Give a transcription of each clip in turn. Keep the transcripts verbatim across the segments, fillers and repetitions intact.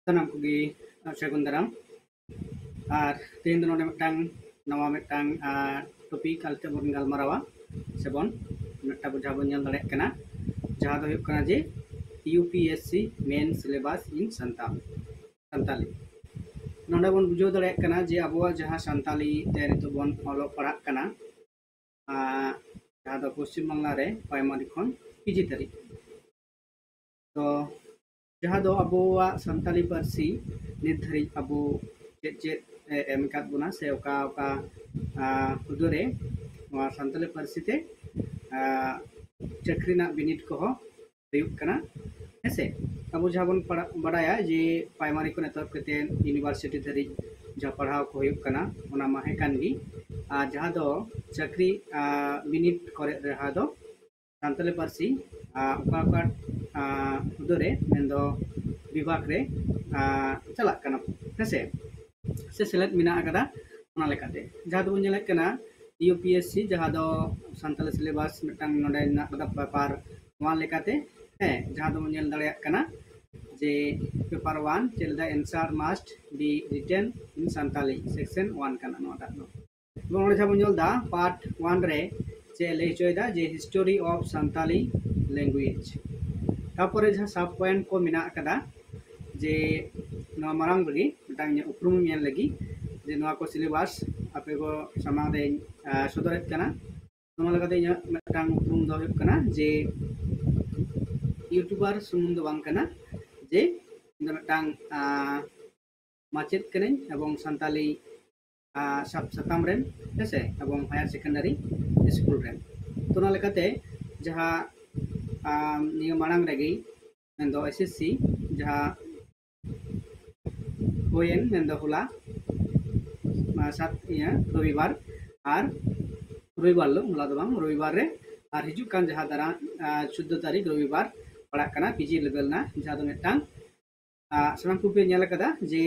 ᱥᱟᱱᱟᱢ ᱠᱚᱜᱮ ᱥᱟᱹᱜᱩᱱ ᱫᱟᱨᱟᱢ᱾ ᱟᱨ ᱛᱮᱦᱮᱧ ᱫᱚ ᱱᱚᱰᱮ ᱢᱤᱫᱴᱟᱝ ᱱᱟᱣᱟ ᱢᱤᱫᱴᱟᱝ ᱴᱚᱯᱤᱠ ᱟᱞᱮ ᱛᱮᱵᱚᱱ ᱜᱟᱞᱢᱟᱨᱟᱣᱟ, ᱥᱮᱵᱚᱱ ᱢᱤᱫᱴᱟᱝ ᱵᱚᱱ ᱡᱟᱦᱟᱸ ᱵᱚᱱ ᱧᱮᱞ ᱫᱟᱲᱮᱭᱟᱜ ᱠᱟᱱᱟ, ᱡᱟᱦᱟᱸ ᱫᱚ ᱦᱩᱭᱩᱜ ᱠᱟᱱᱟ ᱡᱮ U P S C main syllabus in Santal, Santali. ᱱᱚᱰᱮ ᱵᱚᱱ ᱵᱩᱡᱷᱟᱹᱣ ᱫᱟᱲᱮᱭᱟᱜ ᱠᱟᱱᱟ ᱡᱮ ᱟᱵᱚᱣᱟᱜ ᱡᱟᱦᱟᱸ ᱥᱟᱱᱛᱟᱞᱤ ᱛᱮ ᱱᱤᱛᱚᱜ ᱵᱚᱱ ᱚᱞᱚᱜ ᱯᱟᱲᱦᱟᱜ ᱠᱟᱱᱟ, ᱟᱨ ᱡᱟᱦᱟᱸ ᱫᱚ ᱯᱚᱥᱪᱤᱢ ᱵᱟᱝᱞᱟ ᱨᱮ ᱯᱨᱟᱭᱢᱟᱨᱤ ᱠᱷᱚᱱ ᱯᱤᱡᱤ ᱫᱷᱟᱹᱨᱤᱡ᱾ ᱛᱚ ᱡᱟᱦᱟᱸ ᱫᱚ ᱟᱵᱚᱣᱟᱜ ᱥᱟᱱᱛᱟᱞᱤ ᱯᱟᱹᱨᱥᱤ ᱱᱤᱛ ᱫᱷᱟᱹᱨᱤᱡ ᱟᱵᱚ ᱪᱮᱫ ᱪᱮᱫ ᱮ ᱮᱢ ᱟᱠᱟᱫ ᱵᱚᱱᱟ, ᱥᱮ ᱚᱠᱟ ᱚᱠᱟ ᱟᱸ, ᱦᱩᱫᱟᱹ ᱨᱮ ᱱᱚᱣᱟ ᱥᱟᱱᱛᱟᱞᱤ ᱯᱟᱹᱨᱥᱤ ᱛᱮ ᱟᱸ, ᱪᱟᱹᱠᱨᱤ ᱨᱮᱱᱟᱜ ᱵᱤᱱᱤᱰ ᱠᱚᱦᱚᱸ ᱦᱩᱭᱩᱜ ᱠᱟᱱᱟ᱾ ᱦᱮᱸᱥᱮ, ᱟᱵᱚ ᱡᱟᱦᱟᱸ ᱵᱚᱱ ᱯᱟᱲᱟ-, ᱵᱟᱰᱟᱭᱟ ᱡᱮ ᱯᱨᱟᱭᱢᱟᱨᱤ ᱠᱷᱚᱱ ᱮᱛᱚᱦᱚᱵ ᱠᱟᱛᱮ ᱤᱭᱩᱱᱤᱵᱷᱟᱨᱥᱤᱴᱤ ᱫᱷᱟᱹᱨᱤᱡ ᱡᱟᱦᱟᱸ ᱯᱟᱲᱦᱟᱣ ᱠᱚ ᱦᱩᱭᱩᱜ ᱠᱟᱱᱟ, ᱚᱱᱟ ᱢᱟ ᱦᱮᱸ ᱠᱟᱱ ᱜᱮ᱾ ᱟᱨ ᱡᱟᱦᱟᱸ ᱫᱚ ᱪᱟᱹᱠᱨᱤ ᱟᱸ, ᱵᱤᱱᱤᱰ ᱠᱚᱨᱮ ᱡᱟᱦᱟᱸ ᱫᱚ ᱥᱟᱱᱛᱟᱞᱤ ᱯᱟᱹᱨᱥᱤ ᱟᱸ, ᱚᱠᱟ ᱚᱠᱟ ᱟᱸ, ᱦᱩᱫᱟᱹ ᱨᱮ, ᱢᱮᱱᱫᱚ ᱵᱤᱵᱷᱟᱜᱽ ᱨᱮ ᱟᱸ, ᱪᱟᱞᱟᱜ ᱠᱟᱱᱟ, ᱦᱮᱸᱥᱮ, ᱥᱮ ᱥᱮᱞᱮᱫ ᱢᱮᱱᱟᱜ ᱟᱠᱟᱫᱟ᱾ ᱚᱱᱟ ᱞᱮᱠᱟᱛᱮ ᱡᱟᱦᱟᱸ ᱫᱚᱵᱚᱱ ᱧᱮᱞᱮᱫ ᱠᱟᱱᱟ U P S C, ᱡᱟᱦᱟᱸ ᱫᱚ ᱥᱟᱱᱛᱟᱞᱤ ᱥᱤᱞᱮᱵᱟᱥ ᱢᱤᱫᱴᱟᱝ ᱱᱚᱰᱮ ᱢᱮᱱᱟᱜ ᱟᱠᱟᱫᱟ, ᱯᱮᱯᱟᱨ ᱚᱣᱟᱱ ᱞᱮᱠᱟᱛᱮ, ᱦᱮᱸ, ᱡᱟᱦᱟᱸ ᱫᱚᱵᱚᱱ ᱧᱮᱞ ᱫᱟᱲᱮᱭᱟᱜ ᱠᱟᱱᱟ ᱡᱮ ᱯᱮᱯᱟᱨ ᱚᱣᱟᱱ ᱪᱮᱫ ᱞᱮᱫᱟ, answer must be written in Santali, section one ᱠᱟᱱᱟ ᱱᱚᱣᱟᱴᱟᱜ ᱫᱚ᱾ ᱮᱵᱚᱝ ᱚᱸᱰᱮ ᱡᱟᱦᱟᱸ ᱵᱚᱱ ᱧᱮᱞ ᱮᱫᱟ, ᱯᱟᱨᱴ ᱚᱣᱟᱱ ᱨᱮ ᱪᱮᱫ ᱞᱟᱹᱭ ᱦᱚᱪᱚᱭᱮᱫᱟ ᱡᱮ history of Santali language᱾ ᱛᱟᱯᱚᱨᱮ ᱡᱟᱦᱟᱸ ᱥᱟᱵ ᱯᱚᱭᱮᱱᱴ ᱠᱚ ᱢᱮᱱᱟᱜ ᱟᱠᱟᱫᱟ, ᱡᱮ ᱱᱚᱣᱟ ᱢᱟᱲᱟᱝ ᱨᱮᱜᱮ ᱢᱤᱫᱴᱟᱝ ᱤᱧᱟᱹᱜ ᱩᱯᱨᱩᱢ ᱧᱮᱞ ᱞᱟᱹᱜᱤᱫ, ᱡᱮ ᱱᱚᱣᱟ ᱠᱚ ᱥᱤᱞᱮᱵᱟᱥ ᱟᱯᱮ ᱠᱚ ᱥᱟᱢᱟᱝ ᱨᱮᱧ ᱟᱸ, ᱥᱚᱫᱚᱨᱮᱫ ᱠᱟᱱᱟ᱾ ᱱᱚᱣᱟ ᱞᱮᱠᱟᱛᱮ ᱤᱧᱟᱹᱜ ᱢᱤᱫᱴᱟᱝ ᱩᱯᱨᱩᱢ ᱫᱚ ᱦᱩᱭᱩᱜ ᱠᱟᱱᱟ ᱡᱮ ᱤᱭᱩᱴᱩᱵᱟᱨ ᱥᱩᱢᱩᱝ ᱫᱚ ᱵᱟᱝ ᱠᱟᱱᱟ, ᱡᱮ ᱤᱧ ᱫᱚ ᱢᱤᱫᱴᱟᱝ ᱟᱸ, ᱢᱟᱪᱮᱫ ᱠᱟᱹᱱᱟᱹᱧ ᱮᱵᱚᱝ ᱥᱟᱱᱛᱟᱞᱤ ᱟᱸ, ᱥᱟᱵ ᱥᱟᱛᱟᱢ ᱨᱮᱱ, ᱦᱮᱸᱥᱮ, ᱮᱵᱚᱝ ᱦᱟᱭᱟᱨ ᱥᱮᱠᱮᱱᱰᱟᱨᱤ ᱥᱠᱩᱞ ᱨᱮᱱ᱾ ᱛᱚ ᱚᱱᱟ ᱞᱮᱠᱟᱛᱮ ᱡᱟᱦᱟᱸ ᱟᱸ, ᱱᱤᱭᱟᱹ ᱢᱟᱲᱟᱝ ᱨᱮᱜᱮ, ᱢᱮᱱᱫᱚ S S C ᱡᱟᱦᱟᱸ ᱦᱩᱭᱮᱱ, ᱢᱮᱱᱫᱚ ᱦᱚᱞᱟ ᱟᱸ, ᱥᱟᱛ ᱤᱭᱟᱹ ᱨᱚᱵᱤᱵᱟᱨ, ᱟᱨ ᱨᱚᱵᱤᱵᱟᱨ ᱦᱤᱞᱳᱜ, ᱦᱚᱞᱟ ᱫᱚ ᱵᱟᱝ, ᱨᱚᱵᱤᱵᱟᱨ ᱨᱮ, ᱟᱨ ᱦᱤᱡᱩᱜ ᱠᱟᱱ ᱡᱟᱦᱟᱸ ᱫᱟᱨᱟ ᱟᱸ, ᱪᱳᱫᱫᱳ ᱛᱟᱹᱨᱤᱠᱷ ᱨᱚᱵᱤᱵᱟᱨ ᱯᱟᱲᱟᱜ ᱠᱟᱱᱟ ᱯᱤᱡᱤ ᱞᱮᱵᱮᱞ ᱨᱮᱱᱟᱜ, ᱡᱟᱦᱟᱸ ᱫᱚ ᱢᱤᱫᱴᱟᱝ ᱟᱸ, ᱥᱟᱱᱟᱢ ᱠᱚᱯᱮ ᱧᱮᱞ ᱟᱠᱟᱫᱟ ᱡᱮ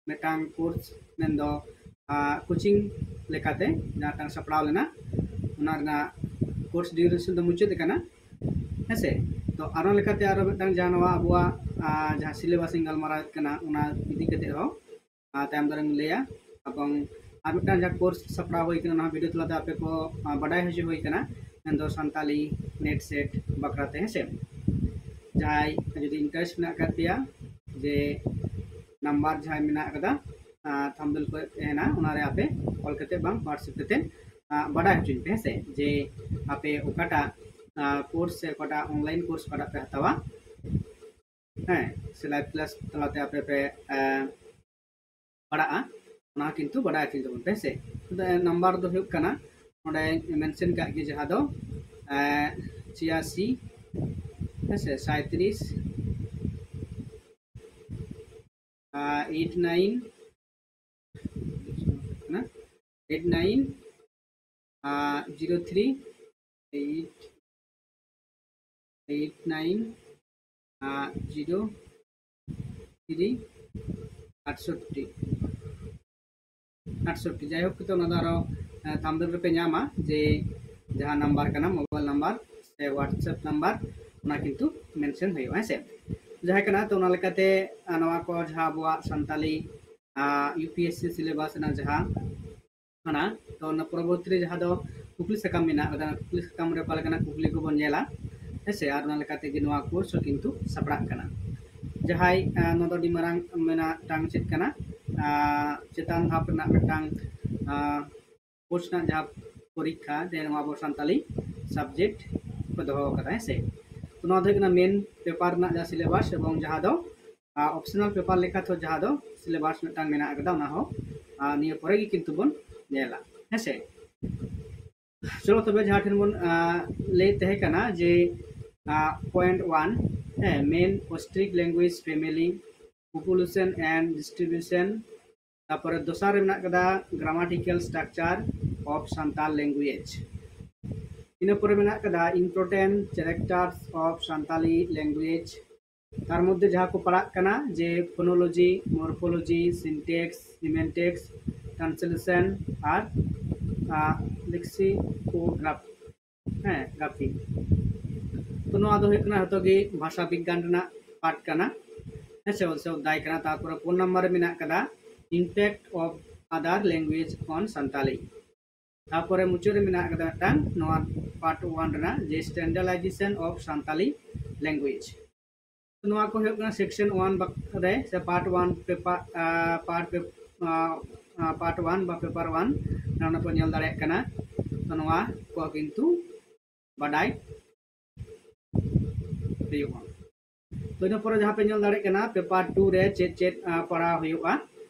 ᱢᱤᱫᱴᱟᱝ ᱠᱳᱨᱥ, ᱢᱮᱱᱫᱚ ᱟᱸ, ᱠᱳᱪᱤᱝ ᱞᱮᱠᱟᱛᱮ ᱡᱟᱦᱟᱸ ᱢᱤᱫᱴᱟᱝ ᱥᱟᱯᱲᱟᱣ ᱞᱮᱱᱟ, ᱚᱱᱟ ᱨᱮᱱᱟᱜ ᱠᱳᱨᱥ ᱰᱤᱭᱩᱨᱮᱥᱚᱱ ᱫᱚ ᱢᱩᱪᱟᱹᱫ ᱟᱠᱟᱱᱟ, ᱦᱮᱸᱥᱮ᱾ ᱛᱚ ᱟᱨᱚ ᱞᱮᱠᱟᱛᱮ ᱟᱨᱚ ᱢᱤᱫᱴᱟᱝ ᱡᱟᱦᱟᱸ ᱱᱚᱣᱟ ᱟᱵᱚᱣᱟᱜ ᱟᱨ ᱡᱟᱦᱟᱸ syllabus ᱤᱧ ᱜᱟᱞᱢᱟᱨᱟᱣᱮᱫ ᱠᱟᱱᱟ, ᱚᱱᱟ ᱤᱫᱤ ᱠᱟᱛᱮ ᱦᱚᱸ ᱟᱨ ᱛᱟᱭᱚᱢ ᱫᱟᱨᱟᱢ ᱤᱧ ᱞᱟᱹᱭᱟ᱾ ᱮᱵᱚᱝ ᱟᱨ ᱢᱤᱫᱴᱟᱝ ᱡᱟᱦᱟᱸ course ᱥᱟᱯᱲᱟᱣ ᱦᱩᱭ ᱠᱟᱱᱟ, ᱱᱚᱣᱟ video ᱛᱟᱞᱟᱛᱮ ᱟᱯᱮ ᱠᱚ ᱟᱨ ᱵᱟᱰᱟᱭ ᱦᱚᱪᱚ ᱦᱩᱭ ᱠᱟᱱᱟ, ᱢᱮᱱᱫᱚ ᱥᱟᱱᱛᱟᱞᱤ NET SET ᱵᱟᱠᱷᱨᱟᱛᱮ, ᱦᱮᱸᱥᱮ᱾ ᱡᱟᱦᱟᱸᱭ ᱡᱩᱫᱤ interest ᱢᱮᱱᱟᱜ ᱟᱠᱟᱫ ᱯᱮᱭᱟ, ᱡᱮ number ᱡᱟᱦᱟᱸᱭ ᱢᱮᱱᱟᱜ ᱟᱠᱟᱫᱟ, ᱟᱨ thumbnail ᱠᱚᱨᱮ ᱛᱟᱦᱮᱱᱟ, ᱚᱱᱟᱨᱮ ᱟᱯᱮ call ᱠᱟᱛᱮ ᱵᱟᱝ WhatsApp ᱠᱟᱛᱮ ᱟᱨ ᱵᱟᱰᱟᱭ ᱦᱚᱪᱚᱧ ᱯᱮ, ᱦᱮᱸᱥᱮ, ᱡᱮ ᱟᱯᱮ ᱚᱠᱟᱴᱟᱜ ᱟᱨ course ᱥᱮ ᱚᱠᱟᱴᱟᱜ online course ᱚᱠᱟᱴᱟᱜ ᱯᱮ ᱦᱟᱛᱟᱣᱟ, ᱦᱮᱸ, ᱥᱮ live class ᱛᱟᱞᱟᱛᱮ ᱟᱯᱮ ᱯᱮ ᱟᱨ ᱯᱟᱲᱟᱜᱼᱟ, ᱚᱱᱟ ᱠᱤᱱᱛᱩ ᱵᱟᱰᱟᱭ ᱦᱚᱪᱚᱧ ᱛᱟᱵᱚᱱ ᱯᱮ, ᱦᱮᱸᱥᱮ᱾ ᱛᱚ number ᱫᱚ ᱦᱩᱭᱩᱜ ᱠᱟᱱᱟ, ᱱᱚᱰᱮ mention ᱠᱟᱜ ᱜᱮ, ᱡᱟᱦᱟᱸ ᱫᱚ ᱟᱨ ᱪᱷᱤᱭᱟᱥᱤ, ᱦᱮᱸᱥᱮ, ᱥᱟᱸᱭᱛᱨᱤᱥ, ᱟᱨ eight nine, ᱠᱟᱱᱟ, eight nine, ᱟᱨ zero three eight eight nine, ᱟᱨ zero three ᱟᱴᱥᱚᱴᱴᱤ, ᱟᱴᱥᱚᱴᱴᱤ᱾ ᱡᱟᱭᱦᱳᱠ, ᱛᱚ ᱚᱱᱟ ᱫᱚ ᱟᱨᱚ ᱟᱨ thumbnail ᱨᱮᱯᱮ ᱧᱟᱢᱟ, ᱡᱮ ᱡᱟᱦᱟᱸ number ᱠᱟᱱᱟ, mobile number ᱥᱮ WhatsApp number, ᱚᱱᱟ ᱠᱤᱱᱛᱩ mention ᱦᱩᱭᱩᱜᱼᱟ, ᱦᱮᱸᱥᱮ᱾ ᱡᱟᱦᱟᱸ ᱠᱟᱱᱟ, ᱛᱚ ᱚᱱᱟ ᱞᱮᱠᱟᱛᱮ ᱟᱨ ᱱᱚᱣᱟ ᱠᱚ ᱡᱟᱦᱟᱸ ᱟᱵᱚᱣᱟᱜ ᱥᱟᱱᱛᱟᱞᱤ ᱟᱨ UPSC syllabus ᱨᱮᱱᱟᱜ ᱡᱟᱦᱟᱸ ᱠᱟᱱᱟ, ᱛᱚ ᱚᱱᱟ ᱯᱚᱨᱚᱵᱚᱨᱛᱤ ᱨᱮ ᱡᱟᱦᱟᱸ ᱫᱚ ᱠᱩᱠᱞᱤ ᱥᱟᱠᱟᱢ ᱢᱮᱱᱟᱜ ᱟᱠᱟᱫᱟ, ᱠᱩᱠᱞᱤ ᱥᱟᱠᱟᱢ ᱨᱮ ᱚᱠᱟ ᱞᱮᱠᱟᱱᱟᱜ ᱠᱩᱠᱞᱤ ᱠᱚᱵᱚᱱ ᱧᱮᱞᱟ, ᱦᱮᱸᱥᱮ, ᱟᱨ ᱚᱱᱟ ᱞᱮᱠᱟᱛᱮ ᱜᱮ ᱱᱚᱣᱟ course ᱦᱚᱸ ᱠᱤᱱᱛᱩ ᱥᱟᱯᱲᱟᱜ ᱠᱟᱱᱟ᱾ ᱡᱟᱦᱟᱸᱭ ᱟᱨ ᱱᱚᱣᱟ ᱫᱚ ᱟᱹᱰᱤ ᱢᱟᱨᱟᱝ ᱢᱮᱱᱟᱜ ᱢᱤᱫᱴᱟᱝ ᱪᱮᱫ ᱠᱟᱱᱟ, ᱟᱨ ᱪᱮᱛᱟᱱ ᱫᱷᱟᱯ ᱨᱮᱱᱟᱜ ᱢᱤᱫᱴᱟᱝ ᱟᱨ course ᱨᱮᱱᱟᱜ ᱡᱟᱦᱟᱸ ᱯᱚᱨᱤᱠᱠᱷᱟ, ᱡᱮ ᱱᱚᱣᱟ ᱟᱵᱚ ᱥᱟᱱᱛᱟᱞᱤ subject ᱠᱚ ᱫᱚᱦᱚ ᱟᱠᱟᱫᱟ, ᱦᱮᱸᱥᱮ᱾ ᱛᱚ ᱱᱚᱣᱟ ᱫᱚ ᱦᱩᱭᱩᱜ ᱠᱟᱱᱟ main paper ᱨᱮᱱᱟᱜ ᱡᱟᱦᱟᱸ syllabus, ᱮᱵᱚᱝ ᱡᱟᱦᱟᱸ ᱫᱚ ᱟᱨ optional paper ᱞᱮᱠᱟ ᱛᱮ ᱡᱟᱦᱟᱸ ᱫᱚ syllabus ᱢᱤᱫᱴᱟᱝ ᱢᱮᱱᱟᱜ ᱟᱠᱟᱫᱟ, ᱚᱱᱟ ᱦᱚᱸ ᱟᱨ ᱱᱤᱭᱟᱹ ᱯᱚᱨᱮ ᱜᱮ ᱠᱤᱱᱛᱩ ᱵᱚᱱ ᱧᱮᱞᱟ, ᱦᱮᱸᱥᱮ᱾ ᱪᱚᱞᱚ ᱛᱚᱵᱮ, ᱡᱟᱦᱟᱸ ᱴᱷᱮᱱ ᱵᱚᱱ ᱟᱨ ᱞᱟᱹᱭ ᱛᱟᱦᱮᱸ ᱠᱟᱱᱟ ᱡᱮ ᱟᱨ point one, ᱦᱮᱸ, main ostrich language family, population and distribution, ᱛᱟᱨᱯᱚᱨᱮ ᱫᱚᱥᱟᱨ ᱨᱮ ᱢᱮᱱᱟᱜ ᱠᱟᱫᱟ grammatical structure of Santal language᱾ ᱤᱱᱟᱹ ᱯᱚᱨᱮ ᱢᱮᱱᱟᱜ ᱠᱟᱫᱟ important characters of Santali language᱾ ᱛᱟᱨ ᱢᱚᱫᱽᱫᱷᱮ ᱡᱟᱦᱟᱸ ᱠᱚ ᱯᱟᱲᱟᱜ ᱠᱟᱱᱟ ᱡᱮ phonology, morphology, syntax, semantics, translation ᱟᱨ ᱟᱨ lexicography, ᱦᱮᱸ, graphy᱾ ᱛᱚ ᱱᱚᱣᱟ ᱫᱚ ᱦᱩᱭᱩᱜ ᱠᱟᱱᱟ ᱡᱚᱛᱚ ᱜᱮ ᱵᱷᱟᱥᱟ ᱵᱤᱜᱽᱜᱟᱱ ᱨᱮᱱᱟᱜ ᱯᱟᱴ ᱠᱟᱱᱟ, ᱦᱮᱸ ᱥᱮ, ᱥᱮ ᱚᱫᱷᱭᱟᱭ ᱠᱟᱱᱟ᱾ ᱛᱟᱨᱯᱚᱨᱮ ᱯᱷᱳᱱ ᱱᱟᱢᱵᱟᱨ ᱨᱮ ᱢᱮᱱᱟᱜ ᱠᱟᱫᱟ Impact of Other Language on Santali᱾ ᱛᱟᱨᱯᱚᱨᱮ ᱢᱩᱪᱟᱹᱫ ᱨᱮ ᱢᱮᱱᱟᱜ ᱠᱟᱫᱟ ᱢᱤᱫᱴᱟᱝ ᱱᱚᱣᱟ ᱯᱟᱨᱴ ᱳᱣᱟᱱ ᱨᱮᱱᱟᱜ, ᱡᱮ Standardization of Santali Language᱾ ᱱᱚᱣᱟ ᱠᱚ ᱦᱩᱭᱩᱜ ᱠᱟᱱᱟ ᱥᱮᱠᱥᱚᱱ ᱳᱣᱟᱱ ᱨᱮ ᱥᱮ part one paper, part part one ᱵᱟ ᱯᱮᱯᱟᱨ ᱳᱣᱟᱱ, ᱱᱚᱰᱮ ᱯᱮ ᱧᱮᱞ ᱫᱟᱲᱮᱭᱟᱜ ᱠᱟᱱᱟ᱾ ᱛᱚ ᱱᱚᱣᱟ ᱠᱚ ᱠᱤᱱᱛᱩ ᱵᱟᱰᱟᱭ ᱦᱩᱭᱩᱜᱼᱟ᱾ ᱛᱚ ᱤᱱᱟᱹ ᱯᱚᱨᱮ ᱡᱟᱦᱟᱸ ᱯᱮ ᱧᱮᱞ ᱫᱟᱲᱮᱭᱟᱜ ᱠᱟᱱᱟ, ᱯᱮᱯᱟᱨ ᱴᱩ ᱨᱮ ᱪᱮᱫ ᱪᱮᱫ ᱟᱸ, ᱯᱟᱲᱦᱟᱣ ᱦᱩᱭᱩᱜᱼᱟ,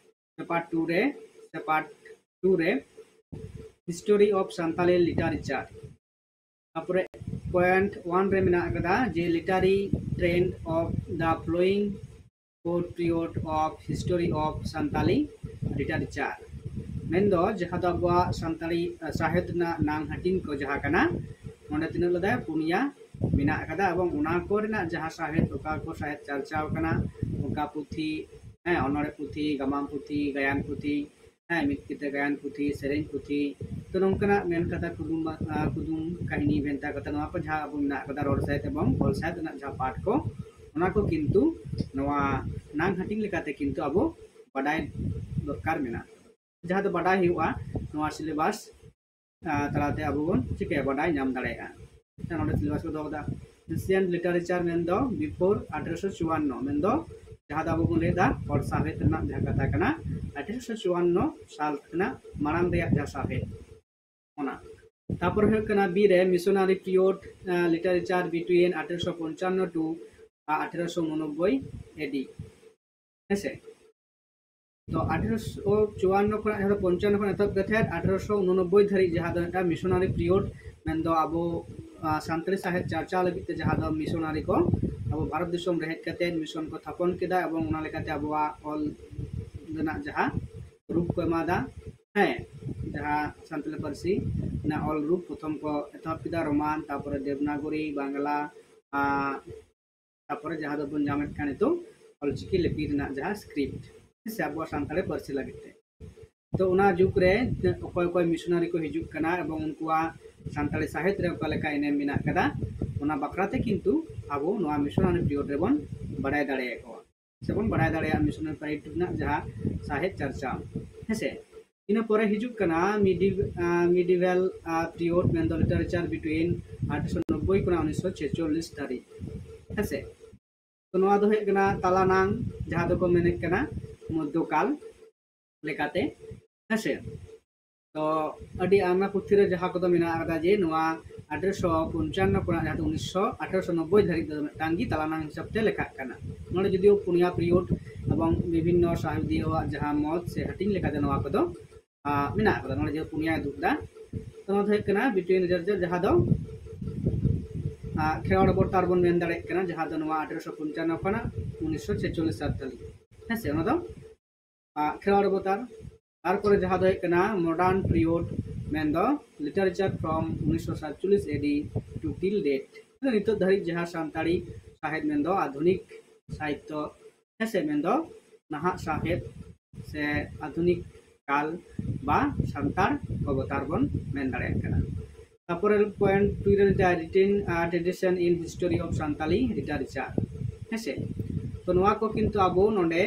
ᱯᱮᱯᱟᱨ ᱴᱩ ᱨᱮ ᱥᱮ ᱯᱟᱨᱴ ᱴᱩ ᱨᱮ History of Santali Literature᱾ ᱛᱟᱨᱯᱚᱨᱮ ᱯᱚᱭᱮᱱᱴ ᱳᱣᱟᱱ ᱨᱮ ᱢᱮᱱᱟᱜ ᱟᱠᱟᱫᱟ ᱡᱮ Literary Trend of the Following Four Period of History of Santali Literature, ᱢᱮᱱᱫᱚ ᱡᱟᱦᱟᱸ ᱫᱚ ᱟᱵᱚᱣᱟᱜ ᱥᱟᱱᱛᱟᱲᱤ ᱟᱸ, ᱥᱟᱶᱦᱮᱫ ᱨᱮᱱᱟᱜ ᱱᱟᱝ ᱦᱟᱹᱴᱤᱧ ᱠᱚ ᱡᱟᱦᱟᱸ ᱠᱟᱱᱟ, ᱱᱚᱰᱮ ᱛᱤᱱᱟᱹᱜ ᱞᱮᱫᱟᱭ? ᱯᱩᱱᱭᱟ ᱢᱮᱱᱟᱜ ᱟᱠᱟᱫᱟ, ᱮᱵᱚᱝ ᱚᱱᱟ ᱠᱚ ᱨᱮᱱᱟᱜ ᱡᱟᱦᱟᱸ ᱥᱟᱶᱦᱮᱫ, ᱚᱠᱟ ᱠᱚ ᱥᱟᱶᱦᱮᱫ ᱪᱟᱨᱪᱟᱣ ᱠᱟᱱᱟ, ᱚᱱᱠᱟ ᱯᱩᱛᱷᱤ, ᱦᱮᱸ, ᱚᱱᱚᱬᱦᱮ ᱯᱩᱛᱷᱤ, ᱜᱟᱢᱟᱢ ᱯᱩᱛᱷᱤ, ᱜᱟᱭᱟᱱ ᱯᱩᱛᱷᱤ, ᱦᱮᱸ, ᱢᱤᱫ ᱠᱤᱛᱟᱹ ᱜᱟᱭᱟᱱ ᱯᱩᱛᱷᱤ, ᱥᱮᱨᱮᱧ ᱯᱩᱛᱷᱤ, ᱛᱚ ᱱᱚᱝᱠᱟᱱᱟᱜ ᱢᱮᱱ ᱠᱟᱛᱷᱟ, ᱠᱩᱫᱩᱢ, ᱟᱸ, ᱠᱩᱫᱩᱢ ᱠᱟᱹᱦᱱᱤ, ᱵᱷᱮᱱᱛᱟ ᱠᱟᱛᱷᱟ, ᱱᱚᱣᱟ ᱠᱚ ᱡᱟᱦᱟᱸ ᱟᱵᱚ ᱢᱮᱱᱟᱜ ᱠᱟᱫᱟ ᱨᱚᱲ ᱥᱟᱶᱦᱮᱫ ᱮᱵᱚᱝ ᱚᱞ ᱥᱟᱶᱦᱮᱫ ᱨᱮᱱᱟᱜ ᱡᱟᱦᱟᱸ ᱯᱟᱴ ᱠᱚ, ᱚᱱᱟ ᱠᱚ ᱠᱤᱱᱛᱩ ᱱᱚᱣᱟ ᱱᱟᱝ ᱦᱟᱹᱴᱤᱧ ᱞᱮᱠᱟᱛᱮ ᱠᱤᱱᱛᱩ ᱟᱵᱚ ᱵᱟᱰᱟᱭ ᱫᱚᱨᱠᱟᱨ ᱢᱮᱱᱟᱜ ᱠᱟᱫᱟ᱾ ᱡᱟᱦᱟᱸ ᱫᱚ ᱵᱟᱰᱟᱭ ᱦᱩᱭᱩᱜᱼᱟ ᱱᱚᱣᱟ ᱥᱤᱞᱮᱵᱟᱥ ᱟᱸ, ᱛᱟᱞᱟᱛᱮ ᱟᱵᱚ ᱵᱚᱱ ᱪᱤᱠᱟᱹᱭᱟ, ᱵᱟᱰᱟᱭ ᱧᱟᱢ ᱫᱟᱲᱮᱭᱟᱜᱼᱟ᱾ ᱱᱚᱰᱮ ᱥᱤᱞᱮᱵᱟᱥ ᱠᱚ ᱫᱚᱦᱚ ᱠᱟᱫᱟ, Ancient Literature ᱢᱮᱱᱫᱚ before ᱟᱴᱷᱨᱚᱥᱚ ᱪᱩᱣᱟᱱᱱᱚ, ᱢᱮᱱᱫᱚ ᱡᱟᱦᱟᱸ ᱫᱚ ᱟᱵᱚ ᱵᱚᱱ ᱞᱟᱹᱭᱫᱟ ᱦᱚᱲ ᱥᱟᱶᱦᱮᱫ ᱨᱮᱱᱟᱜ ᱡᱟᱦᱟᱸ ᱠᱟᱛᱷᱟ ᱠᱟᱱᱟ, ᱟᱴᱷᱨᱚᱥᱚ ᱪᱩᱣᱟᱱᱱᱚ ᱥᱟᱞ ᱨᱮᱱᱟᱜ ᱢᱟᱲᱟᱝ ᱨᱮᱭᱟᱜ ᱡᱟᱦᱟᱸ ᱥᱟᱶᱦᱮᱫ, ᱚᱱᱟ᱾ ᱛᱟᱨᱯᱚᱨ ᱦᱩᱭᱩᱜ ᱠᱟᱱᱟ ᱵᱤ ᱨᱮ Missionary Period, ᱟᱸ, Literature between ᱟᱴᱷᱨᱚᱥᱚ ᱯᱚᱧᱪᱟᱱᱱᱚ to ᱟᱴᱷᱨᱚᱥᱚ ᱩᱱᱚᱱᱚᱵᱵᱳᱭ ᱮ ᱰᱤ᱾ ᱦᱮᱸᱥᱮ? ᱛᱚ ᱟᱴᱷᱨᱚᱥᱚ ᱪᱩᱣᱟᱱᱱᱚ ᱠᱷᱚᱱᱟᱜ, ᱡᱟᱦᱟᱸ ᱫᱚ ᱯᱚᱧᱪᱟᱱᱱᱚ ᱠᱷᱚᱱ ᱮᱛᱚᱦᱚᱵ ᱠᱟᱛᱮ ᱟᱴᱷᱨᱚᱥᱚ ᱩᱱᱚᱱᱚᱵᱵᱳᱭ ᱫᱷᱟᱹᱨᱤᱡ, ᱡᱟᱦᱟᱸ ᱫᱚ ᱢᱤᱫᱴᱟᱝ Missionary Period, ᱢᱮᱱᱫᱚ ᱟᱵᱚ, ᱟᱸ, ᱥᱟᱱᱛᱟᱲᱤ ᱥᱟᱶᱦᱮᱫ ᱪᱟᱨᱪᱟᱣ ᱞᱟᱹᱜᱤᱫ ᱛᱮ ᱡᱟᱦᱟᱸ ᱫᱚ ᱢᱤᱥᱚᱱᱟᱨᱤ ᱠᱚ ᱟᱵᱚ ᱵᱷᱟᱨᱚᱛ ᱫᱤᱥᱚᱢ ᱨᱮ ᱦᱮᱡ ᱠᱟᱛᱮ ᱢᱤᱥᱚᱱ ᱠᱚ ᱛᱷᱟᱯᱚᱱ ᱠᱮᱫᱟ, ᱮᱵᱚᱝ ᱚᱱᱟ ᱞᱮᱠᱟᱛᱮ ᱟᱵᱚᱣᱟᱜ ᱚᱞ ᱨᱮᱱᱟᱜ ᱡᱟᱦᱟᱸ ᱨᱩᱯ ᱠᱚ ᱮᱢᱟᱫᱟ, ᱦᱮᱸ, ᱡᱟᱦᱟᱸ ᱥᱟᱱᱛᱟᱲᱤ ᱯᱟᱹᱨᱥᱤ ᱨᱮᱱᱟᱜ ᱚᱞ ᱨᱩᱯ ᱯᱨᱚᱛᱷᱚᱢ ᱠᱚ ᱮᱛᱚᱦᱚᱵ ᱠᱮᱫᱟ, ᱨᱳᱢᱟᱱ, ᱛᱟᱨᱯᱚᱨᱮ ᱫᱮᱵᱽᱱᱟᱜᱚᱨᱤ, ᱵᱟᱝᱞᱟ, ᱟᱸ, ᱛᱟᱨᱯᱚᱨᱮ ᱡᱟᱦᱟᱸ ᱫᱚᱵᱚᱱ ᱧᱟᱢᱮᱫ ᱠᱟᱱ ᱱᱤᱛᱚᱜ ᱚᱞᱪᱤᱠᱤ ᱞᱤᱯᱤ ᱨᱮᱱᱟᱜ ᱡᱟᱦᱟᱸ script, ᱦᱮᱸ ᱥᱮ, ᱟᱵᱚᱣᱟᱜ ᱥᱟᱱᱛᱟᱲᱤ ᱯᱟᱹᱨᱥᱤ ᱞᱟᱹᱜᱤᱫ ᱛᱮ᱾ ᱛᱚ ᱚᱱᱟ ᱡᱩᱜᱽ ᱨᱮ ᱚᱠᱚᱭ ᱚᱠᱚᱭ ᱢᱤᱥᱚᱱᱟᱨᱤ ᱠᱚ ᱦᱤᱡᱩᱜ ᱠᱟᱱᱟ ᱮᱵᱚᱝ ᱩᱱᱠᱩᱣᱟᱜ ᱥᱟᱱᱛᱟᱲᱤ ᱥᱟᱶᱦᱮᱫ ᱨᱮ ᱚᱠᱟ ᱞᱮᱠᱟ ᱮᱱᱮᱢ ᱢᱮᱱᱟᱜ ᱠᱟᱫᱟ, ᱚᱱᱟ ᱵᱟᱠᱷᱨᱟ ᱛᱮ ᱠᱤᱱᱛᱩ ᱟᱵᱚ ᱱᱚᱣᱟ ᱢᱤᱥᱚᱱᱟᱨᱤ ᱯᱤᱨᱤᱭᱳᱰ ᱨᱮᱵᱚᱱ ᱵᱟᱲᱟᱭ ᱫᱟᱲᱮᱭᱟᱠᱚᱣᱟ ᱥᱮᱵᱚᱱ ᱵᱟᱲᱟᱭ ᱫᱟᱲᱮᱭᱟᱜᱼᱟ ᱢᱤᱥᱚᱱᱟᱨᱤ ᱯᱤᱨᱤᱭᱳᱰ ᱨᱮᱱᱟᱜ ᱡᱟᱦᱟᱸ ᱥᱟᱶᱦᱮᱫ ᱪᱟᱨᱪᱟᱣ᱾ ᱦᱮᱸᱥᱮ, ᱤᱱᱟᱹ ᱯᱚᱨᱮ ᱦᱤᱡᱩᱜ ᱠᱟᱱᱟ ᱢᱤᱰᱤ ᱢᱤᱰᱤᱵᱷᱟᱞ ᱯᱤᱨᱤᱭᱳᱰ, ᱢᱮᱱᱫᱚ ᱞᱤᱴᱟᱨᱮᱪᱟᱨ ᱵᱤᱴᱣᱤᱱ ᱟᱴᱷᱨᱚᱥᱚ ᱱᱚᱵᱵᱳᱭ ᱠᱷᱚᱱᱟᱜ ᱩᱱᱤᱥᱥᱚ ᱪᱷᱮᱪᱚᱞᱞᱤᱥ ᱫᱷᱟᱹᱨᱤᱡ᱾ ᱦᱮᱸᱥᱮ, ᱛᱚ ᱱᱚᱣᱟ ᱫᱚ ᱦᱩᱭᱩᱜ ᱠᱟᱱᱟ ᱛᱟᱞᱟᱱᱟᱝ, ᱡᱟᱦᱟᱸ ᱫᱚᱠᱚ ᱢᱮᱱᱮᱫ ᱠᱟᱱᱟ ᱢᱚᱫᱽᱫᱷᱚᱠᱟᱞ ᱞᱮᱠᱟᱛᱮ᱾ ᱦᱮᱸᱥᱮ, ᱛᱚ ᱟᱹᱰᱤ ᱟᱭᱢᱟ ᱯᱩᱛᱷᱤ ᱨᱮ ᱡᱟᱦᱟᱸ ᱠᱚᱫᱚ ᱢᱮᱱᱟᱜ ᱟᱠᱟᱫᱟ ᱡᱮ ᱱᱚᱣᱟ ᱟᱴᱷᱨᱚᱥᱚ ᱯᱚᱧᱪᱟᱱᱱᱚ ᱠᱷᱚᱱᱟᱜ ᱡᱟᱦᱟᱸ ᱫᱚ ᱩᱱᱤᱥᱥᱚ ᱟᱴᱷᱨᱚᱥᱚ ᱱᱚᱵᱵᱳᱭ ᱫᱷᱟᱹᱨᱤᱡ ᱫᱚ ᱢᱤᱫᱴᱟᱝ ᱜᱮ ᱛᱟᱞᱟᱱᱟᱝ ᱦᱤᱥᱟᱹᱵ ᱛᱮ ᱞᱮᱠᱷᱟᱜ ᱠᱟᱱᱟ᱾ ᱱᱚᱰᱮ ᱡᱩᱫᱤᱭᱳ ᱯᱩᱱᱭᱟ ᱯᱤᱨᱤᱭᱳᱰ ᱮᱵᱚᱝ ᱵᱤᱵᱷᱤᱱᱱᱚ ᱥᱟᱦᱮᱵᱽᱫᱤᱭᱟᱹᱣᱟᱜ ᱡᱟᱦᱟᱸ ᱢᱚᱛ ᱥᱮ ᱦᱟᱹᱴᱤᱧ ᱞᱮᱠᱟᱛᱮ ᱱᱚᱣᱟ ᱠᱚᱫᱚ ᱟᱸ, ᱢᱮᱱᱟᱜ ᱟᱠᱟᱫᱟ᱾ ᱱᱚᱰᱮ ᱡᱮ ᱯᱩᱱᱭᱟᱭ ᱩᱫᱩᱜ ᱮᱫᱟ, ᱛᱚ ᱱᱚᱣᱟ ᱫᱚ ᱦᱩᱭᱩᱜ ᱠᱟᱱᱟ ᱵᱤᱴᱣᱤᱱ ᱨᱤᱴᱟᱨᱮᱪᱟᱨ, ᱡᱟᱦᱟᱸ ᱫᱚ ᱟᱸ, ᱠᱷᱮᱨᱣᱟᱲ ᱚᱵᱚᱛᱟᱨ ᱵᱚᱱ ᱢᱮᱱ ᱫᱟᱲᱮᱭᱟᱜ ᱠᱟᱱᱟ, ᱡᱟᱦᱟᱸ ᱫᱚ ᱱᱚᱣᱟ ᱟᱴᱷᱨᱚᱥᱚ ᱯᱚᱧᱪᱟᱱᱱᱚ ᱠᱷᱚᱱᱟᱜ ᱩᱱᱤᱥᱥᱚ ᱪᱷᱮᱪᱚᱞᱞᱤᱥ ᱥᱟᱞ ᱛᱟᱹᱞᱤ᱾ ᱦᱮᱸᱥᱮ, ᱚᱱᱟ ᱫᱚ ᱟᱸ, ᱠᱷᱮᱨᱣᱟᱲ ᱚᱵᱚᱛᱟᱨ᱾ ᱛᱟᱨᱯᱚᱨᱮ ᱡᱟᱦᱟᱸ ᱫᱚ ᱦᱩᱭᱩᱜ ᱠᱟᱱᱟ modern period, ᱢᱮᱱᱫᱚ literature from ᱩᱱᱤᱥᱥᱚ ᱥᱟᱛᱪᱚᱞᱞᱤᱥ ᱮ ᱰᱤ to till date, ᱱᱤᱛᱚᱜ ᱫᱷᱟᱹᱨᱤᱡ ᱡᱟᱦᱟᱸ ᱥᱟᱱᱛᱟᱲᱤ ᱥᱟᱶᱦᱮᱫ ᱢᱮᱱᱫᱚ ᱟᱫᱷᱩᱱᱤᱠ ᱥᱟᱦᱤᱛᱛᱚ, ᱦᱮᱸᱥᱮ, ᱢᱮᱱᱫᱚ ᱱᱟᱦᱟᱜ ᱥᱟᱶᱦᱮᱫ ᱥᱮ ᱟᱫᱷᱩᱱᱤᱠ ᱠᱟᱞ ᱵᱟ ᱥᱟᱱᱛᱟᱲ ᱚᱵᱚᱛᱟᱨ ᱵᱚᱱ ᱢᱮᱱ ᱫᱟᱲᱮᱭᱟᱜ ᱠᱟᱱᱟ᱾ ᱛᱟᱨᱯᱚᱨᱮ point two ᱨᱮ ᱢᱮᱱᱟᱜᱼᱟ written, uh, tradition in history of Santali literature, ᱦᱮᱸᱥᱮ᱾ ᱛᱚ ᱱᱚᱣᱟ ᱠᱚ ᱠᱤᱱᱛᱩ ᱟᱵᱚ ᱱᱚᱰᱮ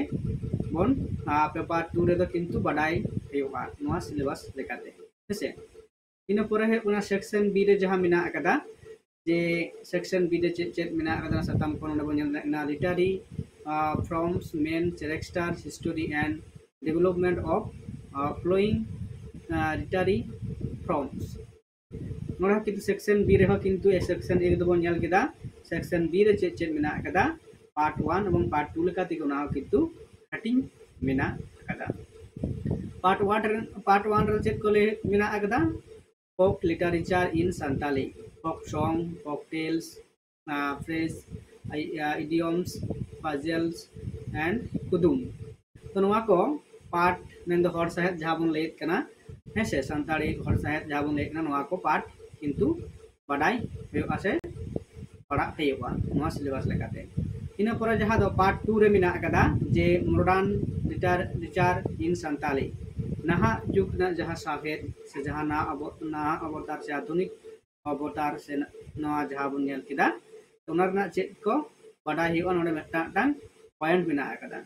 ᱵᱚᱱ, uh, paper two ᱨᱮᱫᱚ ᱠᱤᱱᱛᱩ ᱵᱟᱰᱟᱭ ᱦᱩᱭᱩᱜᱼᱟ ᱱᱚᱣᱟ syllabus ᱞᱮᱠᱟᱛᱮ, ᱦᱮᱸᱥᱮ᱾ ᱤᱱᱟᱹ ᱯᱚᱨᱮ ᱦᱩᱭᱩᱜ ᱠᱟᱱᱟ section B ᱨᱮ ᱡᱟᱦᱟᱸ ᱢᱮᱱᱟᱜ ᱟᱠᱟᱫᱟ, ᱡᱮ section B ᱨᱮ ᱪᱮᱫ ᱪᱮᱫ ᱢᱮᱱᱟᱜ ᱟᱠᱟᱫᱟ, ᱥᱟᱛᱟᱢ ᱠᱚ ᱱᱚᱰᱮ ᱵᱚᱱ ᱧᱮᱞ ᱫᱟᱲᱮᱭᱟᱜ ᱠᱟᱱᱟ, literary, uh, forms, main character, history and development of, uh, flowing, uh, literary forms᱾ ᱱᱚᱰᱮ ᱦᱚᱸ ᱠᱤᱱᱛᱩ section B ᱨᱮᱦᱚᱸ ᱠᱤᱱᱛᱩ section A ᱨᱮᱫᱚ ᱵᱚᱱ ᱧᱮᱞ ᱠᱮᱫᱟ, section B ᱨᱮ ᱪᱮᱫ ᱪᱮᱫ ᱢᱮᱱᱟᱜ ᱟᱠᱟᱫᱟ, part one ᱮᱵᱚᱝ part two ᱞᱮᱠᱟ ᱛᱮᱜᱮ ᱚᱱᱟ ᱦᱚᱸ ᱠᱤᱱᱛᱩ ᱦᱟᱹᱴᱤᱧ ᱢᱮᱱᱟᱜ ᱟᱠᱟᱫᱟ᱾ Part one ᱨᱮ, part one ᱨᱮ ᱪᱮᱫ ᱠᱚ ᱞᱟᱹᱭ ᱢᱮᱱᱟᱜ ᱟᱠᱟᱫᱟ? Folk literature in Santali, folk song, folk tales, uh, phrase, i- uh, idioms, puzzles and ᱠᱩᱫᱩᱢ᱾ ᱛᱚ ᱱᱚᱣᱟ ᱠᱚ part, ᱢᱮᱱᱫᱚ ᱦᱚᱲ ᱥᱟᱶᱦᱮᱫ ᱡᱟᱦᱟᱸ ᱵᱚᱱ ᱞᱟᱹᱭᱮᱫ ᱠᱟᱱᱟ, ᱦᱮᱸ ᱥᱮ, ᱥᱟᱱᱛᱟᱲᱤ ᱦᱚᱲ ᱥᱟᱶᱦᱮᱫ ᱡᱟᱦᱟᱸ ᱵᱚᱱ ᱞᱟᱹᱭᱮᱫ ᱠᱟᱱᱟ, ᱱᱚᱣᱟ ᱠᱚ part ᱠᱤᱱᱛᱩ ᱵᱟᱰᱟᱭ ᱦᱩᱭᱩᱜᱼᱟ ᱥᱮ ᱯᱟᱲᱦᱟᱜ ᱦᱩᱭᱩᱜᱼᱟ ᱱᱚᱣᱟ syllabus ᱞᱮᱠᱟᱛᱮ᱾ ᱤᱱᱟᱹ ᱯᱚᱨᱮ ᱡᱟᱦᱟᱸ ᱫᱚ part two ᱨᱮ ᱢᱮᱱᱟᱜ ᱟᱠᱟᱫᱟ ᱡᱮ modern literature in Santali, ᱱᱟᱦᱟᱜ ᱡᱩᱜᱽ ᱨᱮᱱᱟᱜ ᱡᱟᱦᱟᱸ ᱥᱟᱶᱦᱮᱫ ᱥᱮ ᱡᱟᱦᱟᱸ ᱱᱟᱦᱟᱜ ᱟᱵᱚ, ᱱᱟᱦᱟᱜ ᱚᱵᱚᱛᱟᱨ ᱥᱮ ᱟᱫᱷᱩᱱᱤᱠ ᱚᱵᱚᱛᱟᱨ ᱥᱮ ᱱᱚᱣᱟ ᱡᱟᱦᱟᱸ ᱵᱚᱱ ᱧᱮᱞ ᱠᱮᱫᱟ, ᱚᱱᱟ ᱨᱮᱱᱟᱜ ᱪᱮᱫ ᱠᱚ ᱵᱟᱰᱟᱭ ᱦᱩᱭᱩᱜᱼᱟ, ᱱᱚᱰᱮ ᱢᱤᱫᱴᱟᱝ ᱢᱤᱫᱴᱟᱝ point ᱢᱮᱱᱟᱜ ᱟᱠᱟᱫᱟ᱾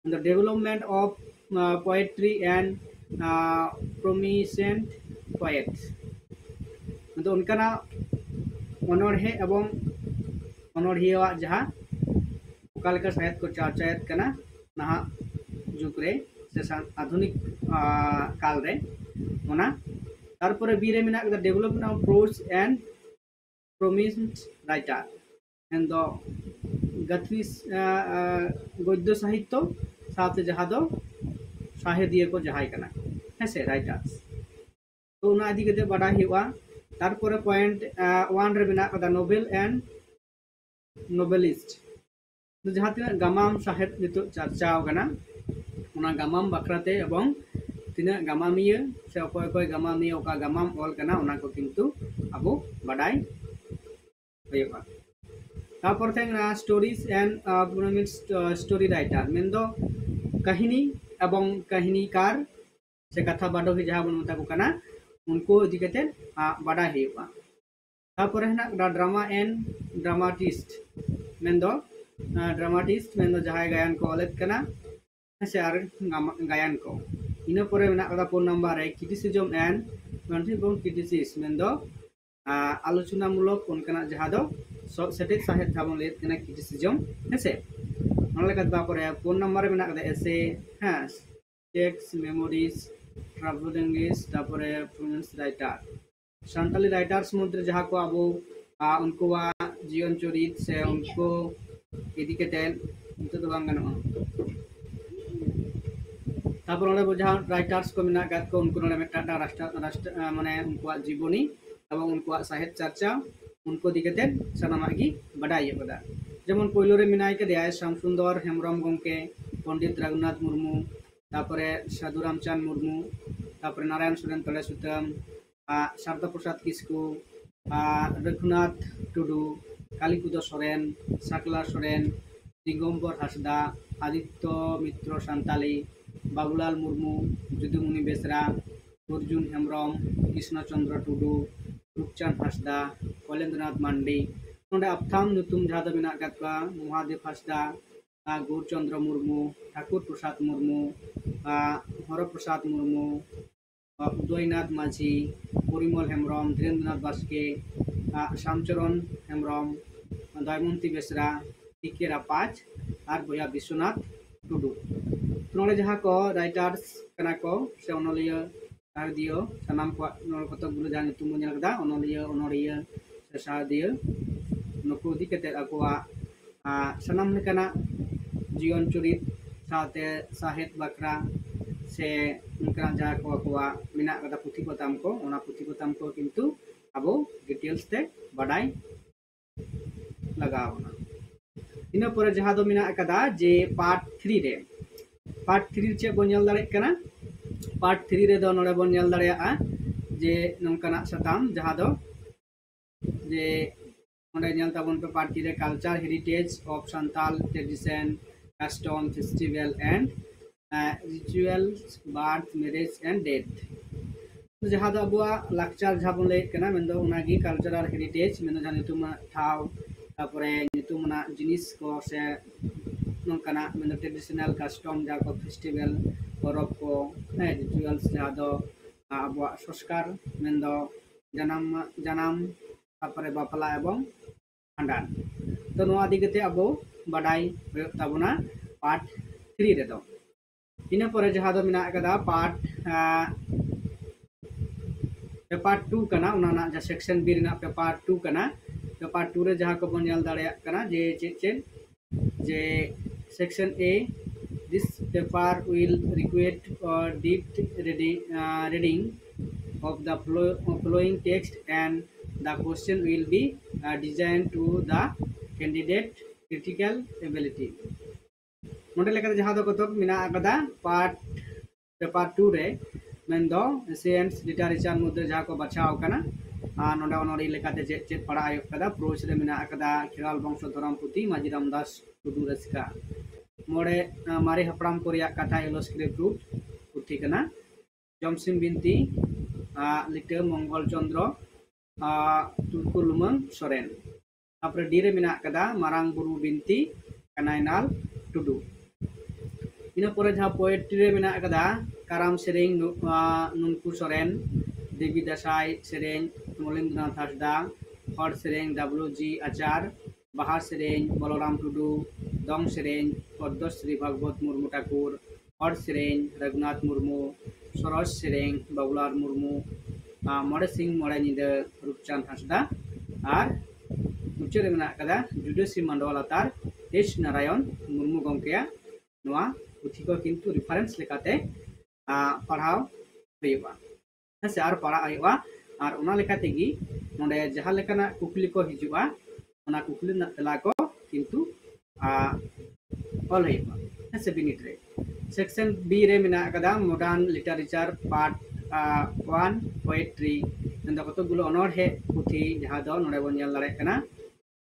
The development of uh, poetry and uh, prominent poets. ᱟᱫᱚ ᱚᱱᱠᱟᱱᱟᱜ ᱚᱱᱚᱬᱦᱮ ᱮᱵᱚᱝ ᱚᱱᱚᱬᱦᱤᱭᱟᱹᱣᱟᱜ ᱡᱟᱦᱟᱸ ᱚᱠᱟ ᱞᱮᱠᱟ ᱥᱟᱦᱮᱫ ᱠᱚ ᱪᱟᱨᱪᱟᱭᱮᱫ ᱠᱟᱱᱟ ᱱᱟᱦᱟᱜ ᱡᱩᱜᱽ ᱨᱮ ᱥᱮ ᱥᱟᱱ-, ᱟᱫᱷᱩᱱᱤᱠ ᱟᱸ, ᱠᱟᱞ ᱨᱮ, ᱚᱱᱟ᱾ ᱛᱟᱨᱯᱚᱨᱮ B ᱨᱮ ᱢᱮᱱᱟᱜ ᱠᱟᱫᱟ development of prose and prominent writer, ᱢᱮᱱᱫᱚ ᱜᱟᱹᱛᱷᱱᱤ ᱟᱸ, ᱟᱸ, ᱜᱚᱫᱽᱫᱚ ᱥᱟᱦᱤᱛᱛᱚ ᱥᱟᱶᱛᱮ ᱡᱟᱦᱟᱸ ᱫᱚ ᱥᱟᱶᱦᱮᱫᱤᱭᱟᱹ ᱠᱚ ᱡᱟᱦᱟᱸᱭ ᱠᱟᱱᱟ, ᱦᱮᱸ ᱥᱮ, writers᱾ ᱛᱚ ᱚᱱᱟ ᱤᱫᱤ ᱠᱟᱛᱮ ᱵᱟᱰᱟᱭ ᱦᱩᱭᱩᱜᱼᱟ᱾ ᱛᱟᱨᱯᱚᱨᱮ point one ᱨᱮ ᱢᱮᱱᱟᱜ ᱠᱟᱫᱟ novel and novelist, ᱫᱚ ᱡᱟᱦᱟᱸ ᱛᱤᱱᱟᱹᱜ ᱜᱟᱢᱟᱢ ᱥᱟᱦᱮᱫ ᱱᱤᱛᱚᱜ ᱪᱟᱨᱪᱟᱣ ᱠᱟᱱᱟ, ᱚᱱᱟ ᱜᱟᱢᱟᱢ ᱵᱟᱠᱷᱨᱟᱛᱮ ᱮᱵᱚᱝ ᱛᱤᱱᱟᱹᱜ ᱜᱟᱢᱟᱢᱤᱭᱟᱹ ᱥᱮ ᱚᱠᱚᱭ ᱚᱠᱚᱭ ᱜᱟᱢᱟᱢᱤᱭᱟᱹ ᱚᱠᱟ ᱜᱟᱢᱟᱢ ᱚᱞ ᱠᱟᱱᱟ, ᱚᱱᱟ ᱠᱚ ᱠᱤᱱᱛᱩ ᱟᱵᱚ ᱵᱟᱰᱟᱭ ᱦᱩᱭᱩᱜᱼᱟ᱾ ᱛᱟᱨᱯᱚᱨ ᱛᱟᱦᱮᱸ ᱠᱟᱱᱟ stories and uh, prominent story writer, ᱢᱮᱱᱫᱚ ᱠᱟᱹᱦᱱᱤ ᱮᱵᱚᱝ ᱠᱟᱹᱦᱱᱤᱠᱟᱨ ᱥᱮ ᱠᱟᱛᱷᱟ ᱵᱟᱰᱚᱦᱤ ᱡᱟᱦᱟᱸ ᱵᱚᱱ ᱢᱮᱛᱟ ᱠᱚ ᱠᱟᱱᱟ, ᱩᱱᱠᱩ ᱤᱫᱤ ᱠᱟᱛᱮ ᱟᱸ, ᱵᱟᱰᱟᱭ ᱦᱩᱭᱩᱜᱼᱟ᱾ ᱛᱟᱨᱯᱚᱨᱮ ᱦᱮᱱᱟᱜ ᱠᱟᱫᱟ drama and dramatist, ᱢᱮᱱᱫᱚ ᱟᱸ, dramatist ᱢᱮᱱᱫᱚ ᱡᱟᱦᱟᱸᱭ ᱜᱟᱭᱟᱱ ᱠᱚ ᱚᱞᱮᱫ ᱠᱟᱱᱟ, ᱦᱮᱸᱥᱮ, ᱟᱨ ᱜᱟᱢᱟ-, ᱜᱟᱭᱟᱱ ᱠᱚ᱾ ᱤᱱᱟᱹ ᱯᱚᱨᱮ ᱢᱮᱱᱟᱜ ᱠᱟᱫᱟ ᱯᱩᱱ ᱱᱟᱢᱵᱟᱨ ᱨᱮ criticism and ᱠᱨᱤᱴᱤᱥᱤᱥ, ᱢᱮᱱᱫᱚ ᱟᱸ, ᱟᱞᱳᱪᱚᱱᱟᱢᱩᱞᱚᱠ ᱚᱱᱠᱟᱱᱟᱜ ᱡᱟᱦᱟᱸ ᱫᱚ ᱥᱚ-, ᱥᱮᱴᱮᱡ ᱥᱟᱦᱮᱫ ᱡᱟᱦᱟᱸ ᱵᱚᱱ ᱞᱟᱹᱭᱮᱫ ᱠᱟᱱᱟ criticism, ᱦᱮᱸᱥᱮ᱾ ᱚᱱᱟ ᱞᱮᱠᱟᱛᱮ ᱛᱟᱨᱯᱚᱨᱮ ᱯᱩᱱ ᱱᱟᱢᱵᱟᱨ ᱨᱮ ᱢᱮᱱᱟᱜ ᱠᱟᱫᱟ essay, ᱦᱮᱸ, text, memories, travel language, ᱛᱟᱨᱯᱚᱨᱮ prominent writer᱾ ᱥᱟᱱᱛᱟᱞᱤ writers ᱢᱚᱫᱽᱫᱷᱮ ᱨᱮ ᱡᱟᱦᱟᱸ ᱠᱚ ᱟᱵᱚ, ᱟᱸ, ᱩᱱᱠᱩᱣᱟᱜ ᱡᱤᱭᱚᱱ ᱪᱚᱨᱤᱛ ᱥᱮ ᱩᱱᱠᱩ ᱤᱫᱤ ᱠᱟᱛᱮ ᱱᱤᱛᱚᱜ ᱫᱚ ᱵᱟᱝ ᱜᱟᱱᱚᱜᱼᱟ᱾ ᱛᱟᱨᱯᱚᱨ ᱚᱸᱰᱮ ᱵᱚ ᱡᱟᱦᱟᱸ writers ᱠᱚ ᱢᱮᱱᱟᱜ ᱟᱠᱟᱫ ᱠᱚ, ᱩᱱᱠᱩ ᱱᱚᱰᱮ ᱢᱤᱫᱴᱟᱝ ᱢᱤᱫᱴᱟᱝ ᱨᱟᱥᱴᱨᱟ-, ᱨᱟᱥᱴᱨᱟ-, ᱟᱸ, ᱢᱟᱱᱮ ᱩᱱᱠᱩᱣᱟᱜ ᱡᱤᱵᱚᱱᱤ ᱮᱵᱚᱝ ᱩᱱᱠᱩᱣᱟᱜ ᱥᱟᱦᱮᱫ ᱪᱟᱨᱪᱟ, ᱩᱱᱠᱩ ᱤᱫᱤ ᱠᱟᱛᱮ ᱥᱟᱱᱟᱢᱟᱜ ᱜᱮ ᱵᱟᱰᱟᱭ ᱦᱩᱭᱩᱜ ᱠᱟᱫᱟ᱾ ᱡᱮᱢᱚᱱ ᱯᱳᱭᱞᱳ ᱨᱮ ᱢᱮᱱᱟᱭ ᱠᱟᱫᱮᱭᱟ ᱥᱟᱢᱥᱩᱱᱫᱚᱨ ᱦᱮᱢᱵᱨᱚᱢ ᱜᱚᱢᱠᱮ, ᱯᱚᱱᱰᱤᱛ ᱨᱚᱜᱷᱩᱱᱟᱛᱷ ᱢᱩᱨᱢᱩ, ᱛᱟᱨᱯᱚᱨᱮ ᱥᱟᱹᱫᱷᱩ ᱨᱟᱢᱪᱟᱸᱫᱽ ᱢᱩᱨᱢᱩ, ᱛᱟᱨᱯᱚᱨᱮ ᱱᱟᱨᱟᱭᱚᱱ ᱥᱚᱨᱮᱱ ᱛᱚᱲᱮ ᱥᱩᱛᱟᱹᱢ, ᱟᱸ, ᱥᱟᱨᱫᱟ ᱯᱨᱚᱥᱟᱫᱽ ᱠᱤᱥᱠᱩ, ᱟᱸ, ᱨᱚᱜᱷᱩᱱᱟᱛᱷ ᱴᱩᱰᱩ, ᱠᱟᱞᱤᱯᱚᱫᱚ ᱥᱚᱨᱮᱱ, ᱥᱟᱠᱞᱟ ᱥᱚᱨᱮᱱ, ᱫᱤᱜᱚᱢᱵᱚᱨ ᱦᱟᱸᱥᱫᱟ, ᱟᱫᱤᱛᱛᱚ ᱢᱤᱛᱨᱚ ᱥᱟᱱᱛᱟᱞᱤ, ᱵᱟᱵᱩᱞᱟᱞ ᱢᱩᱨᱢᱩ, ᱡᱩᱫᱩᱢᱩᱱᱤ ᱵᱮᱥᱨᱟ, ᱚᱨᱡᱩᱱ ᱦᱮᱢᱵᱨᱚᱢ, ᱠᱨᱤᱥᱱᱚ ᱪᱚᱱᱫᱨᱚ ᱴᱩᱰᱩ, ᱨᱩᱯᱪᱟᱸᱫᱽ ᱦᱟᱸᱥᱫᱟ, ᱚᱭᱞᱮᱱᱫᱨᱚᱱᱟᱛᱷ ᱢᱟᱱᱰᱤ, ᱱᱚᱰᱮ ᱟᱯᱛᱷᱟᱢ ᱧᱩᱛᱩᱢ ᱡᱟᱦᱟᱸ ᱫᱚ ᱢᱮᱱᱟᱜ ᱟᱠᱟᱫ ᱠᱚᱣᱟ ᱢᱚᱦᱟᱫᱮᱵ ᱦᱟᱸᱥᱫᱟ, ᱟᱨ ᱜᱳᱨᱪᱚᱱᱫᱨᱚ ᱢᱩᱨᱢᱩ, ᱴᱷᱟᱠᱩᱨ ᱯᱨᱚᱥᱟᱫᱽ ᱢᱩᱨᱢᱩ, ᱟᱨ ᱦᱚᱨᱚ ᱯᱨᱚᱥᱟᱫᱽ ᱢᱩᱨᱢᱩ, ᱟᱨ ᱩᱫᱚᱭᱱᱟᱛᱷ ᱢᱟᱹᱡᱷᱤ, ᱯᱚᱨᱤᱢᱚᱞ ᱦᱮᱢᱵᱨᱚᱢ, ᱫᱷᱤᱨᱮᱱᱫᱨᱚᱱᱟᱛᱷ ᱵᱟᱥᱠᱮ, ᱟᱨ ᱥᱟᱢᱪᱚᱨᱚᱱ ᱦᱮᱢᱵᱨᱚᱢ, ᱫᱚᱭᱢᱚᱱᱛᱤ ᱵᱮᱥᱨᱟ, ᱯᱤ ᱠᱮ ᱨᱟᱯᱟᱡᱽ ᱟᱨ ᱵᱚᱭᱦᱟ ᱵᱤᱥᱣᱚᱱᱟᱛᱷ ᱴᱩᱰᱩ᱾ ᱱᱚᱰᱮ ᱡᱟᱦᱟᱸ ᱠᱚ writers ᱠᱟᱱᱟ ᱠᱚ ᱥᱮ ᱚᱱᱚᱞᱤᱭᱟᱹ, ᱥᱟᱶᱦᱮᱫᱤᱭᱟᱹ, ᱥᱟᱱᱟᱢ ᱠᱚᱣᱟᱜ ᱱᱚᱰᱮ ᱠᱚᱛᱚᱠ ᱜᱩᱞᱳ ᱡᱟᱦᱟᱸ ᱧᱩᱛᱩᱢ ᱵᱚᱱ ᱧᱮᱞ ᱠᱮᱫᱟ, ᱚᱱᱚᱞᱤᱭᱟᱹ, ᱚᱱᱚᱲᱦᱤᱭᱟᱹ ᱥᱮ ᱥᱟᱶᱦᱮᱫᱤᱭᱟᱹ, ᱱᱩᱠᱩ ᱤᱫᱤ ᱠᱟᱛᱮ ᱟᱠᱚᱣᱟᱜ, ᱟᱸ, ᱥᱟᱱᱟᱢ ᱞᱮᱠᱟᱱᱟᱜ ᱡᱤᱭᱚᱱ ᱪᱩᱨᱤᱛ ᱥᱟᱶᱛᱮ ᱥᱟᱶᱦᱮᱫ ᱵᱟᱠᱷᱨᱟ ᱥᱮ ᱚᱱᱠᱟᱱᱟᱜ ᱡᱟᱦᱟᱸ ᱠᱚ ᱟᱠᱚᱣᱟᱜ ᱢᱮᱱᱟᱜ ᱠᱟᱫᱟ ᱯᱩᱛᱷᱤ ᱯᱟᱛᱟᱢ ᱠᱚ, ᱚᱱᱟ ᱯᱩᱛᱷᱤ ᱯᱟᱛᱟᱢ ᱠᱚ ᱠᱤᱱᱛᱩ ᱟᱵᱚ details ᱛᱮ ᱵᱟᱰᱟᱭ ᱞᱟᱜᱟᱣ ᱵᱚᱱᱟ᱾ ᱤᱱᱟᱹ ᱯᱚᱨᱮ ᱡᱟᱦᱟᱸ ᱫᱚ ᱢᱮᱱᱟᱜ ᱟᱠᱟᱫᱟ ᱡᱮ part three ᱨᱮ, part three ᱪᱮᱫ ᱵᱚᱱ ᱧᱮᱞ ᱫᱟᱲᱮᱭᱟᱜ ᱠᱟᱱᱟ? Part three ᱨᱮᱫᱚ ᱱᱚᱰᱮ ᱵᱚᱱ ᱧᱮᱞ ᱫᱟᱲᱮᱭᱟᱜᱼᱟ ᱡᱮ ᱱᱚᱝᱠᱟᱱᱟᱜ ᱥᱟᱛᱟᱢ ᱡᱟᱦᱟᱸ ᱫᱚ ᱡᱮ ᱚᱸᱰᱮ ᱧᱮᱞ ᱛᱟᱵᱚᱱ ᱯᱮ part three ᱨᱮ culture heritage of Santal tradition, custom, festival and, uh, rituals, birth, marriage and death᱾ ᱡᱟᱦᱟᱸ ᱫᱚ ᱟᱵᱚᱣᱟᱜ ᱞᱟᱠᱪᱟᱨ ᱡᱟᱦᱟᱸ ᱵᱚᱱ ᱞᱟᱹᱭᱮᱫ ᱠᱟᱱᱟ, ᱢᱮᱱᱫᱚ ᱚᱱᱟᱜᱮ cultural heritage, ᱢᱮᱱᱫᱚ ᱡᱟᱦᱟᱸ ᱧᱩᱛᱩᱢᱟᱱᱟᱜ ᱴᱷᱟᱶ, ᱛᱟᱨᱯᱚᱨᱮ ᱧᱩᱛᱩᱢᱟᱱᱟᱜ ᱡᱤᱱᱤᱥ ᱠᱚ ᱥᱮ ᱱᱚᱝᱠᱟᱱᱟᱜ, ᱢᱮᱱᱫᱚ traditional custom ᱡᱟᱦᱟᱸ ᱠᱚ festival, ᱯᱚᱨᱚᱵᱽ ᱠᱚ, ᱦᱮᱸ, rituals ᱡᱟᱦᱟᱸ ᱫᱚ ᱟᱵᱚᱣᱟᱜ ᱥᱚᱝᱥᱠᱟᱨ, ᱢᱮᱱᱫᱚ ᱡᱟᱱᱟᱢ, ᱡᱟᱱᱟᱢ, ᱛᱟᱨᱯᱚᱨᱮ ᱵᱟᱯᱞᱟ ᱮᱵᱚᱝ ᱵᱷᱟᱸᱰᱟᱱ᱾ ᱛᱚ ᱱᱚᱣᱟ ᱤᱫᱤ ᱠᱟᱛᱮ ᱟᱵᱚ ᱵᱟᱰᱟᱭ ᱦᱩᱭᱩᱜ ᱛᱟᱵᱚᱱᱟ part three ᱨᱮᱫᱚ᱾ ᱤᱱᱟᱹ ᱯᱚᱨᱮ ᱡᱟᱦᱟᱸ ᱫᱚ ᱢᱮᱱᱟᱜ ᱟᱠᱟᱫᱟ part, ᱟᱸ, paper two ᱠᱟᱱᱟ, ᱚᱱᱟ ᱨᱮᱱᱟᱜ ᱡᱟᱦᱟᱸ section B ᱨᱮᱱᱟᱜ paper two ᱠᱟᱱᱟ᱾ Paper two ᱨᱮ ᱡᱟᱦᱟᱸ ᱠᱚᱵᱚᱱ ᱧᱮᱞ ᱫᱟᱲᱮᱭᱟᱜ ᱠᱟᱱᱟ ᱡᱮ ᱪᱮᱫ ᱪᱮᱫ, ᱡᱮ section A, this paper will require a depth reading, uh, reading of the flo-, following text and the question will be, uh, designed to the candidate critical ability. ᱱᱚᱰᱮ ᱞᱮᱠᱟᱛᱮ ᱡᱟᱦᱟᱸ ᱫᱚ ᱠᱚᱛᱚᱠ ᱢᱮᱱᱟᱜ ᱟᱠᱟᱫᱟ part, paper two ᱨᱮ, ᱢᱮᱱᱫᱚ ancient literature ᱢᱚᱫᱽᱫᱷᱮ ᱡᱟᱦᱟᱸ ᱠᱚ ᱵᱟᱪᱷᱟᱣ ᱟᱠᱟᱱᱟ᱾ ᱟᱨ ᱱᱚᱰᱮ ᱚᱱᱚᱲᱦᱤ ᱞᱮᱠᱟᱛᱮ ᱪᱮᱫ ᱪᱮᱫ ᱯᱟᱲᱦᱟᱜ ᱦᱩᱭᱩᱜ ᱠᱟᱱᱟ? ᱯᱨᱳᱡᱽ ᱨᱮ ᱢᱮᱱᱟᱜ ᱟᱠᱟᱫᱟ ᱠᱷᱮᱨᱣᱟᱞ ᱵᱚᱝᱥᱚ ᱫᱷᱚᱨᱚᱢ ᱯᱩᱛᱷᱤ, ᱢᱟᱹᱡᱷᱤ ᱨᱟᱢᱫᱟᱥ ᱴᱩᱰᱩ ᱨᱟᱹᱥᱠᱟ᱾ ᱢᱚᱬᱮ, ᱟᱸ, ᱢᱟᱨᱮ ᱦᱟᱯᱲᱟᱢ ᱠᱚ ᱨᱮᱭᱟᱜ ᱠᱟᱛᱷᱟ, ᱭᱮᱞᱳ ᱥᱠᱨᱤᱯᱴ ᱨᱩᱴ ᱯᱩᱛᱷᱤ ᱠᱟᱱᱟ᱾ ᱡᱚᱢᱥᱤᱢ ᱵᱤᱱᱛᱤ, ᱟᱸ, ᱞᱤᱴᱟᱹ ᱢᱚᱝᱜᱚᱞ ᱪᱚᱸᱫᱽᱨᱚ, ᱟᱨ ᱛᱩᱲᱠᱩ ᱞᱩᱢᱟᱹᱝ ᱥᱚᱨᱮᱱ᱾ ᱛᱟᱯᱚᱨᱮ ᱰᱤ ᱨᱮ ᱢᱮᱱᱟᱜ ᱟᱠᱟᱫᱟ ᱢᱟᱨᱟᱝ ᱵᱩᱨᱩ ᱵᱤᱱᱛᱤ, ᱠᱟᱱᱟᱭᱞᱟᱞ ᱴᱩᱰᱩ᱾ ᱤᱱᱟᱹ ᱯᱚᱨᱮ ᱡᱟᱦᱟᱸ ᱯᱳᱭᱮᱴᱨᱤ ᱨᱮ ᱢᱮᱱᱟᱜ ᱟᱠᱟᱫᱟ ᱠᱟᱨᱟᱢ ᱥᱮᱨᱮᱧ ᱱᱩ-, ᱟᱸ, ᱱᱩᱱᱠᱩ ᱥᱚᱨᱮᱱ, ᱫᱮᱵᱤ ᱫᱟᱸᱥᱟᱭ ᱥᱮᱨᱮᱧ ᱢᱚᱞᱤᱱᱫᱨᱚᱱᱟᱛᱷ ᱦᱟᱸᱥᱫᱟ, ᱦᱚᱲ ᱥᱮᱨᱮᱧ ᱰᱟᱵᱞᱩ ᱡᱤ ᱟᱪᱟᱨ, ᱵᱟᱦᱟ ᱥᱮᱨᱮᱧ ᱵᱚᱞᱚᱨᱟᱢ ᱴᱩᱰᱩ, ᱫᱚᱝ ᱥᱮᱨᱮᱧ ᱯᱚᱫᱽᱢᱚᱥᱨᱤ ᱵᱷᱟᱜᱽᱵᱚᱛ ᱢᱩᱨᱢᱩ ᱴᱷᱟᱠᱩᱨ, ᱦᱚᱲ ᱥᱮᱨᱮᱧ ᱨᱟᱹᱜᱷᱩᱱᱟᱛᱷ ᱢᱩᱨᱢᱩ, ᱥᱚᱨᱚᱥ ᱥᱮᱨᱮᱧ ᱵᱟᱵᱩᱞᱟᱞ ᱢᱩᱨᱢᱩ, ᱟᱨ ᱢᱚᱬᱮ ᱥᱤᱧ ᱢᱚᱬᱮ ᱧᱤᱫᱟᱹ ᱨᱩᱯᱪᱟᱸᱫᱽ ᱦᱟᱸᱥᱫᱟ, ᱟᱨ ᱢᱩᱪᱟᱹᱫ ᱨᱮ ᱢᱮᱱᱟᱜ ᱟᱠᱟᱫᱟ ᱡᱩᱰᱟᱹᱥᱤ ᱢᱟᱰᱣᱟ ᱞᱟᱛᱟᱨ ᱮᱭᱤᱪ ᱱᱟᱨᱟᱭᱚᱱ ᱢᱩᱨᱢᱩ ᱜᱚᱢᱠᱮᱭᱟᱜ᱾ ᱱᱚᱣᱟ ᱯᱩᱛᱷᱤ ᱠᱚ ᱠᱤᱱᱛᱩ ᱨᱮᱯᱷᱟᱨᱮᱱᱥ ᱞᱮᱠᱟᱛᱮ, ᱟᱸ, ᱯᱟᱲᱦᱟᱣ ᱦᱩᱭᱩᱜᱼᱟ, ᱦᱮᱸ ᱥᱮ, ᱟᱨ ᱯᱟᱲᱦᱟᱜ ᱦᱩᱭᱩᱜᱼᱟ᱾ ᱟᱨ ᱚᱱᱟ ᱞᱮᱠᱟ ᱛᱮᱜᱮ ᱱᱚᱰᱮ ᱡᱟᱦᱟᱸ ᱞᱮᱠᱟᱱᱟᱜ ᱠᱩᱠᱞᱤ ᱠᱚ ᱦᱤᱡᱩᱜᱼᱟ, ᱚᱱᱟ ᱠᱩᱠᱞᱤ ᱨᱮᱱᱟᱜ ᱛᱮᱞᱟ ᱠᱚ ᱠᱤᱱᱛᱩ, ᱟᱸ, ᱚᱞ ᱦᱩᱭᱩᱜᱼᱟ, ᱦᱮᱸ ᱥᱮ, ᱵᱤᱱᱤᱰ ᱨᱮ᱾ ᱥᱮᱠᱥᱚᱱ ᱵᱤ ᱨᱮ ᱢᱮᱱᱟᱜ ᱟᱠᱟᱫᱟ modern literature part one poetry, ᱢᱮᱱᱫᱚ ᱠᱚᱛᱚᱠ ᱜᱩᱞᱳ ᱚᱱᱚᱬᱦᱮ ᱯᱩᱛᱷᱤ, ᱡᱟᱦᱟᱸ ᱫᱚ ᱱᱚᱰᱮ ᱵᱚᱱ ᱧᱮᱞ ᱫᱟᱲᱮᱭᱟᱜ ᱠᱟᱱᱟ,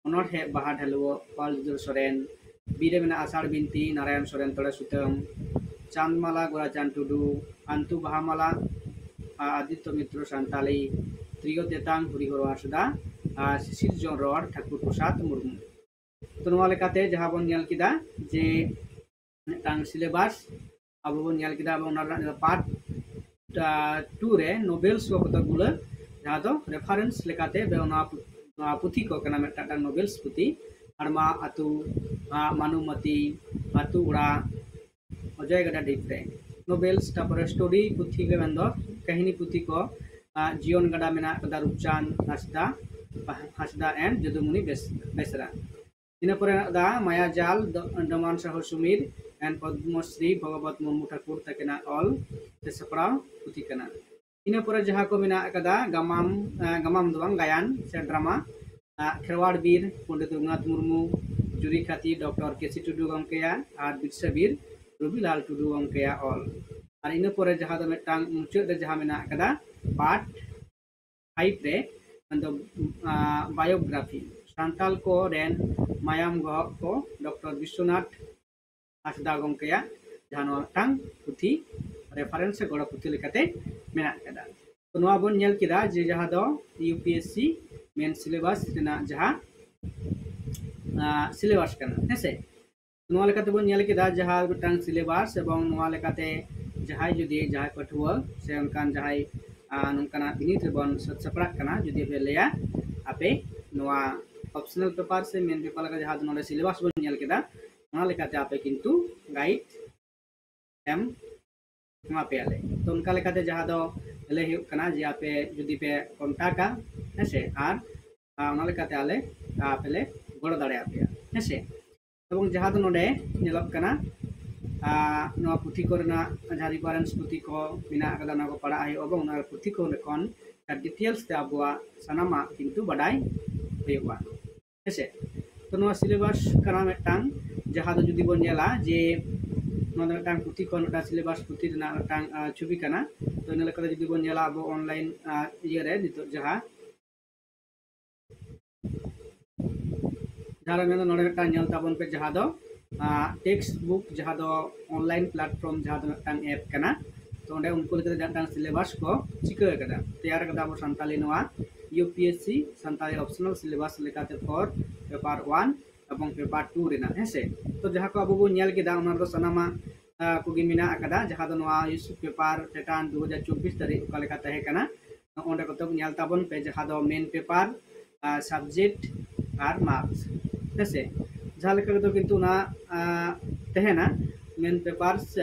ᱚᱱᱚᱬᱦᱮ ᱵᱟᱦᱟ ᱰᱷᱟᱹᱞᱩᱣᱟᱹᱜ ᱯᱟᱞ ᱡᱩᱫᱟᱹ ᱥᱚᱨᱮᱱ, ᱵᱤ ᱨᱮ ᱢᱮᱱᱟᱜᱼᱟ ᱟᱥᱟᱲ ᱵᱤᱱᱛᱤ ᱱᱟᱨᱟᱭᱚᱱ ᱥᱚᱨᱮᱱ ᱛᱚᱲᱮ ᱥᱩᱛᱟᱹᱢ, ᱪᱟᱸᱫᱽᱢᱟᱞᱟ ᱜᱳᱨᱟᱪᱟᱸᱫᱽ ᱴᱩᱰᱩ, ᱟᱱᱛᱩ ᱵᱟᱦᱟᱢᱟᱞᱟ, ᱟ, ᱟᱫᱤᱛᱛᱚ ᱢᱤᱛᱨᱚ ᱥᱟᱱᱛᱟᱞᱤ, ᱛᱨᱤᱭᱳ ᱛᱮᱛᱟᱝ ᱦᱚᱨᱤᱦᱚᱨ ᱦᱟᱸᱥᱫᱟ, ᱟᱨ ᱥᱤᱥᱤᱨ ᱡᱚᱱ ᱨᱚᱲ ᱴᱷᱟᱹᱠᱩᱨ ᱯᱨᱚᱥᱟᱫᱽ ᱢᱩᱨᱢᱩ᱾ ᱛᱚ, ᱱᱚᱣᱟ ᱞᱮᱠᱟᱛᱮ ᱡᱟᱦᱟᱸ ᱵᱚᱱ ᱧᱮᱞ ᱠᱮᱫᱟ ᱡᱮ ᱢᱤᱫᱴᱟᱝ syllabus ᱟᱵᱚ ᱵᱚᱱ ᱧᱮᱞ ᱠᱮᱫᱟ, ᱟᱵᱚ ᱚᱱᱟ ᱨᱮᱱᱟᱜ part two ᱨᱮ novels ᱠᱚ ᱠᱚᱛᱚᱠ ᱜᱩᱞᱟᱹ, ᱡᱟᱦᱟᱸ ᱫᱚ reference ᱞᱮᱠᱟᱛᱮ ᱵᱮ-, ᱚᱱᱟ ᱯᱩ-, ᱱᱚᱣᱟ ᱯᱩᱛᱷᱤ ᱠᱚ ᱠᱟᱱᱟ, ᱢᱤᱫᱴᱟᱝ ᱢᱤᱫᱴᱟᱝ novels ᱯᱩᱛᱷᱤ, ᱦᱟᱲᱢᱟ ᱟᱹᱛᱩ, ᱟᱸ, ᱢᱟᱱᱩᱢᱟᱹᱛᱤ, ᱟᱹᱛᱩ ᱚᱲᱟᱜ, ᱚᱡᱚᱭ ᱜᱟᱰᱟ ᱰᱤᱯ ᱨᱮ novels, ᱛᱟᱯᱚᱨᱮ story ᱯᱩᱛᱷᱤ ᱠᱚ ᱢᱮᱱᱫᱚ ᱠᱟᱹᱦᱱᱤ ᱯᱩᱛᱷᱤ ᱠᱚ, ᱟᱸ, ᱡᱤᱭᱚᱱ ᱜᱟᱰᱟ ᱢᱮᱱᱟᱜ ᱠᱟᱫᱟ ᱨᱩᱯᱪᱟᱸᱫᱽ ᱦᱟᱸᱥᱫᱟ, ᱦᱟᱸᱥᱫᱟ and ᱡᱚᱫᱩᱢᱩᱱᱤ ᱵᱮᱥ-, ᱵᱮᱥᱨᱟ᱾ ᱤᱱᱟᱹ ᱯᱚᱨᱮ ᱢᱮᱱᱟᱜ ᱟᱠᱟᱫᱟ ᱢᱟᱭᱟᱡᱟᱞ, ᱰᱚ-, ᱰᱚᱢᱟᱱ ᱥᱟᱦᱩ ᱥᱩᱢᱤᱨ and ᱯᱚᱫᱽᱢᱚᱥᱨᱤ ᱵᱷᱚᱜᱚᱵᱚᱛ ᱢᱩᱨᱢᱩ ᱴᱷᱟᱹᱠᱩᱨ ᱛᱟᱹᱠᱤᱱᱟᱜ ᱚᱞ ᱛᱮ ᱥᱟᱯᱲᱟᱣ ᱯᱩᱛᱷᱤ ᱠᱟᱱᱟ᱾ ᱤᱱᱟᱹ ᱯᱚᱨᱮ ᱡᱟᱦᱟᱸ ᱠᱚ ᱢᱮᱱᱟᱜ ᱟᱠᱟᱫᱟ ᱜᱟᱢᱟᱢ, ᱮᱸ, ᱜᱟᱢᱟᱢ ᱫᱚ ᱵᱟᱝ, ᱜᱟᱭᱟᱱ ᱥᱮ drama, ᱟᱸ, ᱠᱷᱮᱨᱣᱟᱲ ᱵᱤᱨ ᱯᱚᱱᱰᱤᱛ ᱨᱚᱜᱷᱩᱱᱟᱛᱷ ᱢᱩᱨᱢᱩ, ᱡᱩᱨᱤ ᱠᱷᱟᱹᱛᱤ ᱰᱚᱠᱴᱚᱨ ᱠᱮ ᱥᱤ ᱴᱩᱰᱩ ᱜᱚᱢᱠᱮᱭᱟᱜ, ᱟᱨ ᱵᱤᱨᱥᱟᱹ ᱵᱤᱨ ᱨᱚᱵᱤᱞᱟᱞ ᱴᱩᱰᱩ ᱜᱚᱢᱠᱮᱭᱟᱜ ᱚᱞ᱾ ᱟᱨ ᱤᱱᱟᱹ ᱯᱚᱨᱮ ᱡᱟᱦᱟᱸ ᱫᱚ ᱢᱤᱫᱴᱟᱝ ᱢᱩᱪᱟᱹᱫ ᱨᱮ ᱡᱟᱦᱟᱸ ᱢᱮᱱᱟᱜ ᱟᱠᱟᱫᱟ part five ᱨᱮ, ᱢᱮᱱᱫᱚ, ᱟᱸ, biography, ᱥᱟᱱᱛᱟᱞ ᱠᱚ ᱨᱮᱱ ᱢᱟᱭᱟᱢ ᱜᱚᱦᱚᱜ ᱠᱚ ᱰᱚᱠᱴᱚᱨ ᱵᱤᱥᱥᱚᱱᱟᱛᱷ ᱦᱟᱸᱥᱫᱟ ᱜᱚᱢᱠᱮᱭᱟᱜ, ᱡᱟᱦᱟᱸ ᱱᱚᱣᱟ ᱢᱤᱫᱴᱟᱝ ᱯᱩᱛᱷᱤ reference ᱥᱮ ᱜᱚᱲᱚ ᱯᱩᱛᱷᱤ ᱞᱮᱠᱟᱛᱮ ᱢᱮᱱᱟᱜ ᱟᱠᱟᱫᱟ᱾ ᱛᱚ ᱱᱚᱣᱟ ᱵᱚᱱ ᱧᱮᱞ ᱠᱮᱫᱟ ᱡᱮ ᱡᱟᱦᱟᱸ ᱫᱚ ᱤᱭᱩ ᱯᱤ ᱮᱥ ᱥᱤ ᱢᱮᱱ ᱥᱤᱞᱮᱵᱟᱥ ᱨᱮᱱᱟᱜ ᱡᱟᱦᱟᱸ ᱥᱤᱞᱮᱵᱟᱥ ᱠᱟᱱᱟ, ᱦᱮᱸᱥᱮ᱾ ᱱᱚᱣᱟ ᱞᱮᱠᱟᱛᱮ ᱵᱚᱱ ᱧᱮᱞ ᱠᱮᱫᱟ ᱡᱟᱦᱟᱸ ᱢᱤᱫᱴᱟᱝ ᱥᱤᱞᱮᱵᱟᱥ, ᱮᱵᱚᱝ ᱱᱚᱣᱟ ᱞᱮᱠᱟᱛᱮ ᱡᱟᱦᱟᱸᱭ ᱡᱩᱫᱤ ᱡᱟᱦᱟᱸᱭ ᱯᱟᱹᱴᱷᱩᱣᱟᱹ ᱥᱮ ᱚᱱᱠᱟᱱ ᱡᱟᱦᱟᱸᱭ ᱟᱨ ᱱᱚᱝᱠᱟᱱᱟᱜ ᱵᱤᱱᱤᱰ ᱨᱮᱵᱚᱱ ᱥᱟᱹᱛ ᱥᱟᱯᱲᱟᱜ ᱠᱟᱱᱟ, ᱡᱩᱫᱤ ᱯᱮ ᱞᱟᱹᱭᱟ ᱟᱯᱮ ᱱᱚᱣᱟ ᱚᱯᱥᱚᱱᱟᱞ ᱯᱮᱯᱟᱨ ᱥᱮ ᱢᱮᱱ ᱯᱮᱯᱟᱨ ᱞᱮᱠᱟ ᱡᱟᱦᱟᱸ ᱫᱚ ᱱᱚᱰᱮ ᱥᱤᱞᱮᱵᱟᱥ ᱵᱚᱱ ᱧᱮᱞ ᱠᱮᱫᱟ, ᱚᱱᱟ ᱞᱮᱠᱟᱛᱮ ᱟᱯᱮ ᱠᱤᱱᱛᱩ ᱜᱟᱭᱤᱰ ᱮᱢ ᱮᱢᱟ ᱯᱮᱭᱟᱞᱮ᱾ ᱛᱚ ᱚᱱᱠᱟ ᱞᱮᱠᱟᱛᱮ ᱡᱟᱦᱟᱸ ᱫᱚ ᱞᱟᱹᱭ ᱦᱩᱭᱩᱜ ᱠᱟᱱᱟ ᱡᱮ ᱟᱯᱮ ᱡᱩᱫᱤ ᱯᱮ ᱠᱚᱱᱴᱟᱠᱟ, ᱦᱮᱸᱥᱮ, ᱟᱨ ᱟᱨ ᱚᱱᱟ ᱞᱮᱠᱟᱛᱮ ᱟᱞᱮ ᱟᱯᱮ ᱞᱮ ᱜᱚᱲᱚ ᱫᱟᱲᱮᱭᱟᱯᱮᱭᱟ, ᱦᱮᱸᱥᱮ᱾ ᱮᱵᱚᱝ ᱡᱟᱦᱟᱸ ᱫᱚ ᱱᱚᱰᱮ ᱧᱮᱞᱚᱜ ᱠᱟᱱᱟ, ᱟᱨ ᱱᱚᱣᱟ ᱯᱩᱛᱷᱤ ᱠᱚᱨᱮᱱᱟᱜ ᱡᱟᱦᱟᱸ ᱨᱮᱯᱷᱟᱨᱮᱱᱥ ᱯᱩᱛᱷᱤ ᱠᱚ ᱢᱮᱱᱟᱜ ᱟᱠᱟᱫᱟ, ᱚᱱᱟ ᱠᱚ ᱯᱟᱲᱦᱟᱜ ᱦᱩᱭᱩᱜᱼᱟ, ᱮᱵᱚᱝ ᱚᱱᱟ ᱯᱩᱛᱷᱤ ᱠᱚ ᱠᱷᱚᱱ ᱰᱤᱴᱮᱞᱥ ᱛᱮ ᱟᱵᱚᱣᱟᱜ ᱥᱟᱱᱟᱢᱟᱜ ᱠᱤᱱᱛᱩ ᱵᱟᱰᱟᱭ ᱦᱩᱭᱩᱜᱼᱟ, ᱦᱮᱸᱥᱮ᱾ ᱛᱚ ᱱᱚᱣᱟ ᱥᱤᱞᱮᱵᱟᱥ ᱠᱟᱱᱟ ᱢᱤᱫᱴᱟᱝ, ᱡᱟᱦᱟᱸ ᱫᱚ ᱡᱩᱫᱤ ᱵᱚᱱ ᱧᱮᱞᱟ ᱡᱮ ᱱᱚᱣᱟ ᱫᱚ ᱢᱤᱫᱴᱟᱝ ᱯᱩᱛᱷᱤ ᱠᱷᱚᱱ ᱢᱤᱫᱴᱟᱝ ᱥᱤᱞᱮᱵᱟᱥ ᱯᱩᱛᱷᱤ ᱨᱮᱱᱟᱜ ᱢᱤᱫᱴᱟᱝ ᱟᱨ, ᱪᱷᱚᱵᱤ ᱠᱟᱱᱟ᱾ ᱛᱚ ᱤᱱᱟᱹ ᱞᱮᱠᱟᱛᱮ ᱡᱩᱫᱤ ᱵᱚᱱ ᱧᱮᱞᱟ ᱟᱵᱚ ᱚᱱᱞᱟᱭᱤᱱ ᱟᱨ, ᱤᱭᱟᱹᱨᱮ ᱱᱤᱛᱚᱜ ᱡᱟᱦᱟᱸ ᱡᱟᱦᱟᱸ ᱨᱮ ᱢᱮᱱᱫᱚ ᱱᱚᱰᱮ ᱢᱤᱫᱴᱟᱝ ᱧᱮᱞ ᱛᱟᱵᱚᱱ ᱯᱮ, ᱡᱟᱦᱟᱸ ᱫᱚ ᱴᱮᱠᱥᱴ ᱵᱩᱠ, ᱡᱟᱦᱟᱸ ᱫᱚ ᱚᱱᱞᱟᱭᱤᱱ ᱯᱞᱟᱴᱯᱷᱚᱨᱢ, ᱡᱟᱦᱟᱸ ᱫᱚ ᱢᱤᱫᱴᱟᱝ ᱮᱯ ᱠᱟᱱᱟ᱾ ᱛᱚ ᱚᱸᱰᱮ ᱩᱱᱠᱩ ᱞᱮᱠᱟᱛᱮ ᱢᱤᱫᱴᱟᱝ ᱥᱤᱞᱮᱵᱟᱥ ᱠᱚ ᱪᱤᱠᱟᱹ ᱟᱠᱟᱫᱟ, ᱛᱮᱭᱟᱨ ᱟᱠᱟᱫᱟ ᱟᱵᱚ ᱥᱟᱱᱛᱟᱞᱤ ᱱᱚᱣᱟ U P S C Santali optional syllabus ᱞᱮᱠᱟᱛᱮ ᱯᱷᱚᱨ ᱯᱮᱯᱟᱨ ᱳᱣᱟᱱ ᱮᱵᱚᱝ ᱯᱮᱯᱟᱨ ᱴᱩ ᱨᱮᱱᱟᱜ, ᱦᱮᱸᱥᱮ᱾ ᱛᱚ ᱡᱟᱦᱟᱸ ᱠᱚ ᱟᱵᱚ ᱵᱚᱱ ᱧᱮᱞ ᱠᱮᱫᱟ, ᱚᱱᱟ ᱨᱮᱫᱚ ᱥᱟᱱᱟᱢᱟᱜ ᱟᱨ, ᱠᱚᱜᱮ ᱢᱮᱱᱟᱜ ᱟᱠᱟᱫᱟ, ᱡᱟᱦᱟᱸ ᱫᱚ ᱱᱚᱣᱟ ᱤᱭᱩᱥᱤ ᱯᱮᱯᱟᱨ ᱯᱮᱴᱟᱨᱱ ᱫᱩ ᱦᱟᱡᱟᱨ ᱪᱚᱵᱵᱤᱥ ᱛᱟᱹᱨᱤᱠᱷ ᱚᱠᱟ ᱞᱮᱠᱟ ᱛᱟᱦᱮᱸ ᱠᱟᱱᱟ, ᱚᱸᱰᱮ ᱠᱚᱛᱮ ᱧᱮᱞ ᱛᱟᱵᱚᱱ ᱯᱮ, ᱡᱟᱦᱟᱸ ᱫᱚ ᱢᱮᱱ ᱯᱮᱯᱟᱨ, ᱥᱟᱵᱡᱮᱠᱴ ᱟᱨ ᱢᱟᱨᱠᱥ, ᱦᱮᱸᱥᱮ᱾ ᱡᱟᱦᱟᱸ ᱞᱮᱠᱟ ᱨᱮᱫᱚ ᱠᱤᱱᱛᱩ ᱚᱱᱟ ᱟᱨ, ᱛᱟᱦᱮᱱᱟ ᱢᱮᱱ ᱯᱮᱯᱟᱨ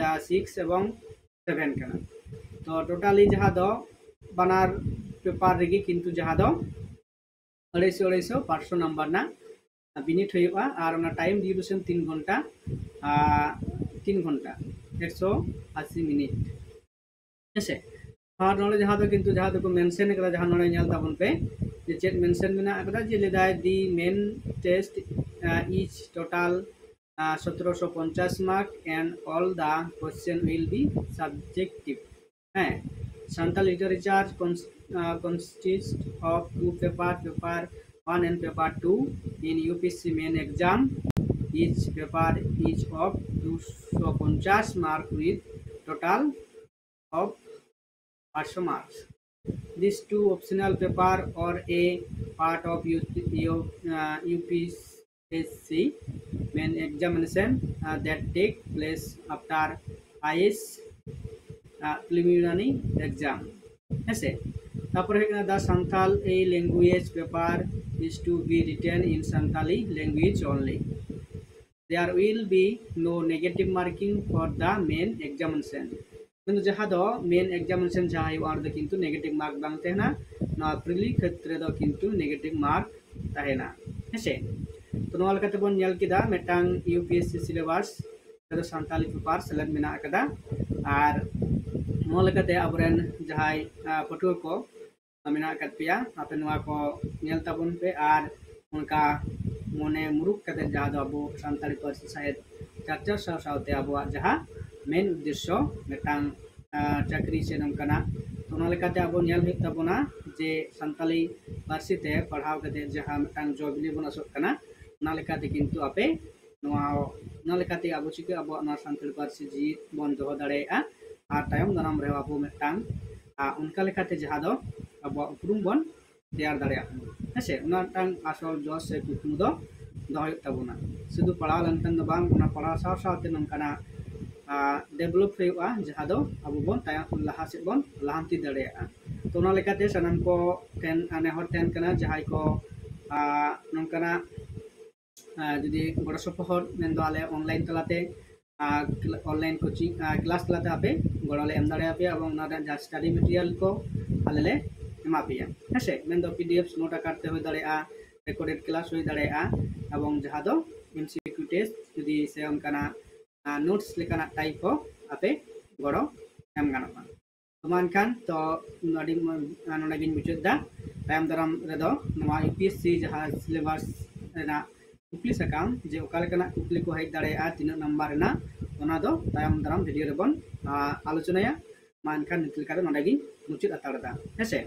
ᱥᱤᱠᱥ ᱮᱵᱚᱝ ᱥᱮᱵᱷᱮᱱ ᱠᱟᱱᱟ᱾ ᱛᱚ ᱴᱳᱴᱟᱞᱤ ᱡᱟᱦᱟᱸ ᱫᱚ ᱵᱟᱱᱟᱨ ᱯᱮᱯᱟᱨ ᱨᱮᱜᱮ ᱠᱤᱱᱛᱩ ᱡᱟᱦᱟᱸ ᱫᱚ ᱟᱹᱲᱟᱹᱭᱥᱚ ᱟᱹᱲᱟᱹᱭᱥᱚ ᱯᱟᱸᱪᱥᱚ ᱱᱟᱢᱵᱟᱨ ᱨᱮᱱᱟᱜ ᱵᱤᱱᱤᱰ ᱦᱩᱭᱩᱜᱼᱟ᱾ ᱟᱨ ᱚᱱᱟ ᱴᱟᱭᱤᱢ ᱰᱤᱭᱩᱨᱮᱥᱚᱱ ᱛᱤᱱ ᱜᱷᱚᱱᱴᱟ, ᱟᱨ, ᱛᱤᱱ ᱜᱷᱚᱱᱴᱟ, ᱮᱠᱥᱚ ᱟᱥᱤ ᱢᱤᱱᱤᱴ, ᱦᱮᱸᱥᱮ᱾ ᱟᱨ ᱱᱚᱰᱮ ᱡᱟᱦᱟᱸ ᱫᱚ ᱠᱤᱱᱛᱩ ᱡᱟᱦᱟᱸ ᱫᱚᱠᱚ ᱢᱮᱱᱥᱮᱱ ᱟᱠᱟᱫᱟ, ᱡᱟᱦᱟᱸ ᱱᱚᱰᱮ ᱧᱮᱞ ᱛᱟᱵᱚᱱ ᱯᱮ ᱡᱮ ᱪᱮᱫ ᱢᱮᱱᱥᱮᱱ ᱢᱮᱱᱟᱜ ᱟᱠᱟᱫᱟ, ᱡᱮ ᱞᱟᱹᱭᱫᱟᱭ the main test is total ᱥᱚᱛᱨᱚᱥᱚ ᱯᱚᱧᱪᱟᱥ mark and all the question will be subjective. ᱦᱮᱸ, Santali literature cons- uh, consists of two paper, paper one and paper two. In U P S C main exam, each paper is of দুশো পঞ্চাশ mark with total of পাঁচশো marks. These two optional paper or a part of U, U, uh, U P S C main examination uh, that take place after I S uh, preliminary exam. ᱦᱮᱸᱥᱮ? ᱛᱟᱨᱯᱚᱨᱮ ᱦᱩᱭᱩᱜ ᱠᱟᱱᱟ, the Santali language paper is to be written in Santali language only. There will be no negative marking for the main examination. ᱢᱮᱱᱫᱚ ᱡᱟᱦᱟᱸ ᱫᱚ ᱢᱮᱱ examination ᱡᱟᱦᱟᱸ ᱦᱩᱭᱩᱜᱼᱟ, ᱚᱸᱰᱮ ᱫᱚ ᱠᱤᱱᱛᱩ ᱱᱮᱜᱮᱴᱤᱵᱷ ᱢᱟᱨᱠ ᱵᱟᱝ ᱛᱟᱦᱮᱱᱟ᱾ ᱱᱚᱣᱟ ᱯᱨᱤᱞᱤ ᱠᱷᱮᱛᱨᱮ ᱫᱚ ᱠᱤᱱᱛᱩ ᱱᱮᱜᱮᱴᱤᱵᱷ ᱢᱟᱨᱠ ᱛᱟᱦᱮᱱᱟ᱾ ᱦᱮᱸᱥᱮ? ᱛᱚ ᱱᱚᱣᱟ ᱞᱮᱠᱟᱛᱮ ᱵᱚᱱ ᱧᱮᱞ ᱠᱮᱫᱟ ᱢᱤᱫᱴᱟᱝ U P S C syllabus ᱨᱮᱫᱚ ᱥᱟᱱᱛᱟᱞᱤ ᱯᱮᱯᱟᱨ ᱥᱮᱞᱮᱫ ᱢᱮᱱᱟᱜ ᱟᱠᱟᱫᱟ᱾ ᱟᱨ ᱱᱚᱣᱟ ᱞᱮᱠᱟᱛᱮ ᱟᱵᱚᱨᱮᱱ ᱡᱟᱦᱟᱸᱭ ᱯᱟᱹᱴᱷᱩᱣᱟᱹ ᱠᱚ ᱢᱮᱱᱟᱜ ᱟᱠᱟᱫ ᱯᱮᱭᱟ, ᱟᱯᱮ ᱱᱚᱣᱟ ᱠᱚ ᱧᱮᱞ ᱛᱟᱵᱚᱱ ᱯᱮ ᱟᱨ ᱚᱱᱠᱟ ᱢᱚᱱᱮ ᱢᱩᱨᱩᱠ ᱠᱟᱛᱮ ᱡᱟᱦᱟᱸ ᱫᱚ ᱟᱵᱚ ᱥᱟᱱᱛᱟᱲᱤ ᱯᱟᱹᱨᱥᱤ ᱥᱟᱶᱦᱮᱫ ᱪᱟᱨᱪᱟ ᱥᱟᱶ ᱥᱟᱶᱛᱮ ᱟᱵᱚᱣᱟᱜ ᱡᱟᱦᱟᱸ ᱢᱮᱱ ᱩᱫᱽᱫᱮᱥᱥᱚ ᱢᱤᱫᱴᱟᱝ ᱪᱟᱹᱠᱨᱤ ᱥᱮ ᱱᱚᱝᱠᱟᱱᱟᱜ, ᱛᱚ ᱚᱱᱟ ᱞᱮᱠᱟᱛᱮ ᱟᱵᱚ ᱧᱮᱞ ᱦᱩᱭᱩᱜ ᱛᱟᱵᱚᱱᱟ ᱡᱮ ᱥᱟᱱᱛᱟᱲᱤ ᱯᱟᱹᱨᱥᱤ ᱛᱮ ᱯᱟᱲᱦᱟᱣ ᱠᱟᱛᱮ ᱡᱟᱦᱟᱸ ᱢᱤᱫᱴᱟᱝ ᱡᱚ ᱵᱤᱞᱤ ᱵᱚᱱ ᱟᱥᱚᱜ ᱠᱟᱱᱟ, ᱚᱱᱟ ᱞᱮᱠᱟᱛᱮ ᱠᱤᱱᱛᱩ ᱟᱯᱮ ᱱᱚᱣᱟ ᱚᱱᱟ ᱞᱮᱠᱟᱛᱮ ᱟᱵᱚ ᱪᱤᱠᱟᱹ ᱟᱵᱚᱣᱟᱜ ᱱᱚᱣᱟ ᱥᱟᱱᱛᱟᱲᱤ ᱯᱟᱹᱨᱥᱤ ᱡᱤᱣᱤᱫ ᱵᱚᱱ ᱫᱚᱦᱚ ᱫᱟᱲᱮᱭᱟᱜᱼᱟ᱾ ᱟᱨ ᱛᱟᱭᱚᱢ ᱫᱟᱨᱟᱢ ᱨᱮᱦᱚᱸ ᱟᱵᱚ ᱢᱤᱫᱴᱟᱝ ᱚᱱᱠᱟ ᱞᱮᱠᱟᱛᱮ ᱡᱟᱦᱟᱸ ᱫᱚ ᱟᱵᱚᱣᱟᱜ ᱩᱯᱨᱩᱢ ᱵᱚᱱ ᱛᱮᱭᱟᱨ ᱫᱟᱲᱮᱭᱟᱜ ᱠᱟᱱᱟ᱾ ᱦᱮᱸᱥᱮ? ᱚᱱᱟ ᱢᱤᱫᱴᱟᱝ ᱟᱥᱚᱞ ᱡᱚᱥ ᱥᱮ ᱠᱩᱠᱢᱩ ᱫᱚ ᱫᱚᱦᱚ ᱦᱩᱭᱩᱜ ᱛᱟᱵᱚᱱᱟ᱾ ᱥᱩᱫᱷᱩ ᱯᱟᱲᱦᱟᱣ ᱞᱮᱱᱠᱷᱟᱱ ᱫᱚ ᱵᱟᱝ, ᱚᱱᱟ ᱯᱟᱲᱦᱟᱣ ᱥᱟᱶ ᱥᱟᱶᱛᱮ ᱱᱚᱝᱠᱟᱱᱟᱜ ᱰᱮᱵᱷᱞᱚᱯ ᱦᱩᱭᱩᱜᱼᱟ ᱡᱟᱦᱟᱸ ᱫᱚ ᱟᱵᱚ ᱵᱚᱱ ᱛᱟᱭᱚᱢ ᱞᱟᱦᱟ ᱥᱮᱫ ᱵᱚᱱ ᱞᱟᱦᱟᱱᱛᱤ ᱫᱟᱲᱮᱭᱟᱜᱼᱟ᱾ ᱛᱚ ᱚᱱᱟ ᱞᱮᱠᱟᱛᱮ ᱥᱟᱱᱟᱢ ᱠᱚ ᱴᱷᱮᱱ ᱱᱮᱦᱚᱨ ᱛᱟᱦᱮᱱ ᱠᱟᱱᱟ, ᱡᱟᱦᱟᱸᱭ ᱠᱚ ᱱᱚᱝᱠᱟᱱᱟᱜ ᱡᱩᱫᱤ ᱜᱚᱲᱚ ᱥᱚᱯᱚᱦᱚᱫ ᱢᱮᱱᱫᱚ ᱟᱞᱮ ᱚᱱᱞᱟᱭᱤᱱ ᱛᱟᱞᱟᱛᱮ ᱚᱱᱞᱟᱭᱤᱱ ᱠᱳᱪᱤᱝ ᱠᱞᱟᱥ ᱛᱟᱞᱟᱛᱮ ᱟᱯᱮ ᱜᱚᱲᱚ ᱞᱮ ᱮᱢ ᱫᱟᱲᱮᱭᱟᱯᱮᱭᱟ ᱮᱵᱚᱝ ᱚᱱᱟ ᱨᱮᱱᱟᱜ ᱡᱟᱦᱟᱸ ᱥᱴᱟᱰᱤ ᱢᱮᱴᱮᱨᱤᱭᱟᱞ ᱠᱚ ᱟᱞᱮ ᱞᱮ ᱮᱢᱟ ᱯᱮᱭᱟ᱾ ᱦᱮᱸᱥᱮ? ᱢᱮᱱᱫᱚ ᱯᱤ ᱰᱤ ᱮᱯᱷ ᱱᱳᱴ ᱟᱠᱟᱨ ᱛᱮ ᱦᱩᱭ ᱫᱟᱲᱮᱭᱟᱜᱼᱟ, ᱨᱮᱠᱚᱨᱰᱮᱰ ᱠᱞᱟᱥ ᱦᱩᱭ ᱫᱟᱲᱮᱭᱟᱜᱼᱟ ᱮᱵᱚᱝ ᱡᱟᱦᱟᱸ ᱫᱚ ᱮᱢ ᱥᱤ ᱠᱤᱭᱩ ᱴᱮᱥᱴ ᱡᱩᱫᱤ ᱥᱮ ᱚᱱᱠᱟᱱᱟᱜ ᱱᱳᱴᱥ ᱞᱮᱠᱟᱱᱟᱜ ᱴᱟᱭᱤᱯ ᱦᱚᱸ ᱟᱯᱮ ᱜᱚᱲᱚ ᱮᱢ ᱜᱟᱱᱚᱜᱼᱟ᱾ ᱛᱚ ᱢᱟ ᱮᱱᱠᱷᱟᱱ ᱛᱚ ᱟᱹᱰᱤ ᱱᱚᱰᱮ ᱜᱤᱧ ᱢᱩᱪᱟᱹᱫ ᱮᱫᱟ᱾ ᱛᱟᱭᱚᱢ ᱫᱟᱨᱟᱢ ᱨᱮᱫᱚ ᱱᱚᱣᱟ ᱭᱩ ᱯᱤ ᱮᱥ ᱥᱤ ᱡᱟᱦᱟᱸ ᱥᱤᱞᱮᱵᱟᱥ ᱨᱮᱱᱟᱜ ᱠᱩᱠᱞᱤ ᱥᱟᱠᱟᱢ ᱡᱮ ᱚᱠᱟ ᱞᱮᱠᱟᱱᱟᱜ ᱠᱩᱠᱞᱤ ᱠᱚ ᱦᱮᱡ ᱫᱟᱲᱮᱭᱟᱜᱼᱟ, ᱛᱤᱱᱟᱹᱜ ᱱᱟᱢᱵᱟᱨ ᱨᱮᱱᱟᱜ, ᱚᱱᱟ ᱫᱚ ᱛᱟᱭᱚᱢ ᱫᱟᱨᱟᱢ ᱵᱷᱤᱰᱤᱭᱳ ᱨᱮᱵᱚᱱ ᱟᱞᱳᱪᱚᱱᱟᱭᱟ᱾ ᱢᱟ ᱮᱱᱠᱷᱟᱱ ᱱᱤᱛ ᱞᱮᱠᱟ ᱫᱚ ᱱᱚᱰᱮ ᱜᱤᱧ ᱢᱩᱪᱟᱹᱫ ᱦᱟᱛᱟᱲ ᱮᱫᱟ᱾ ᱦᱮᱸᱥᱮ?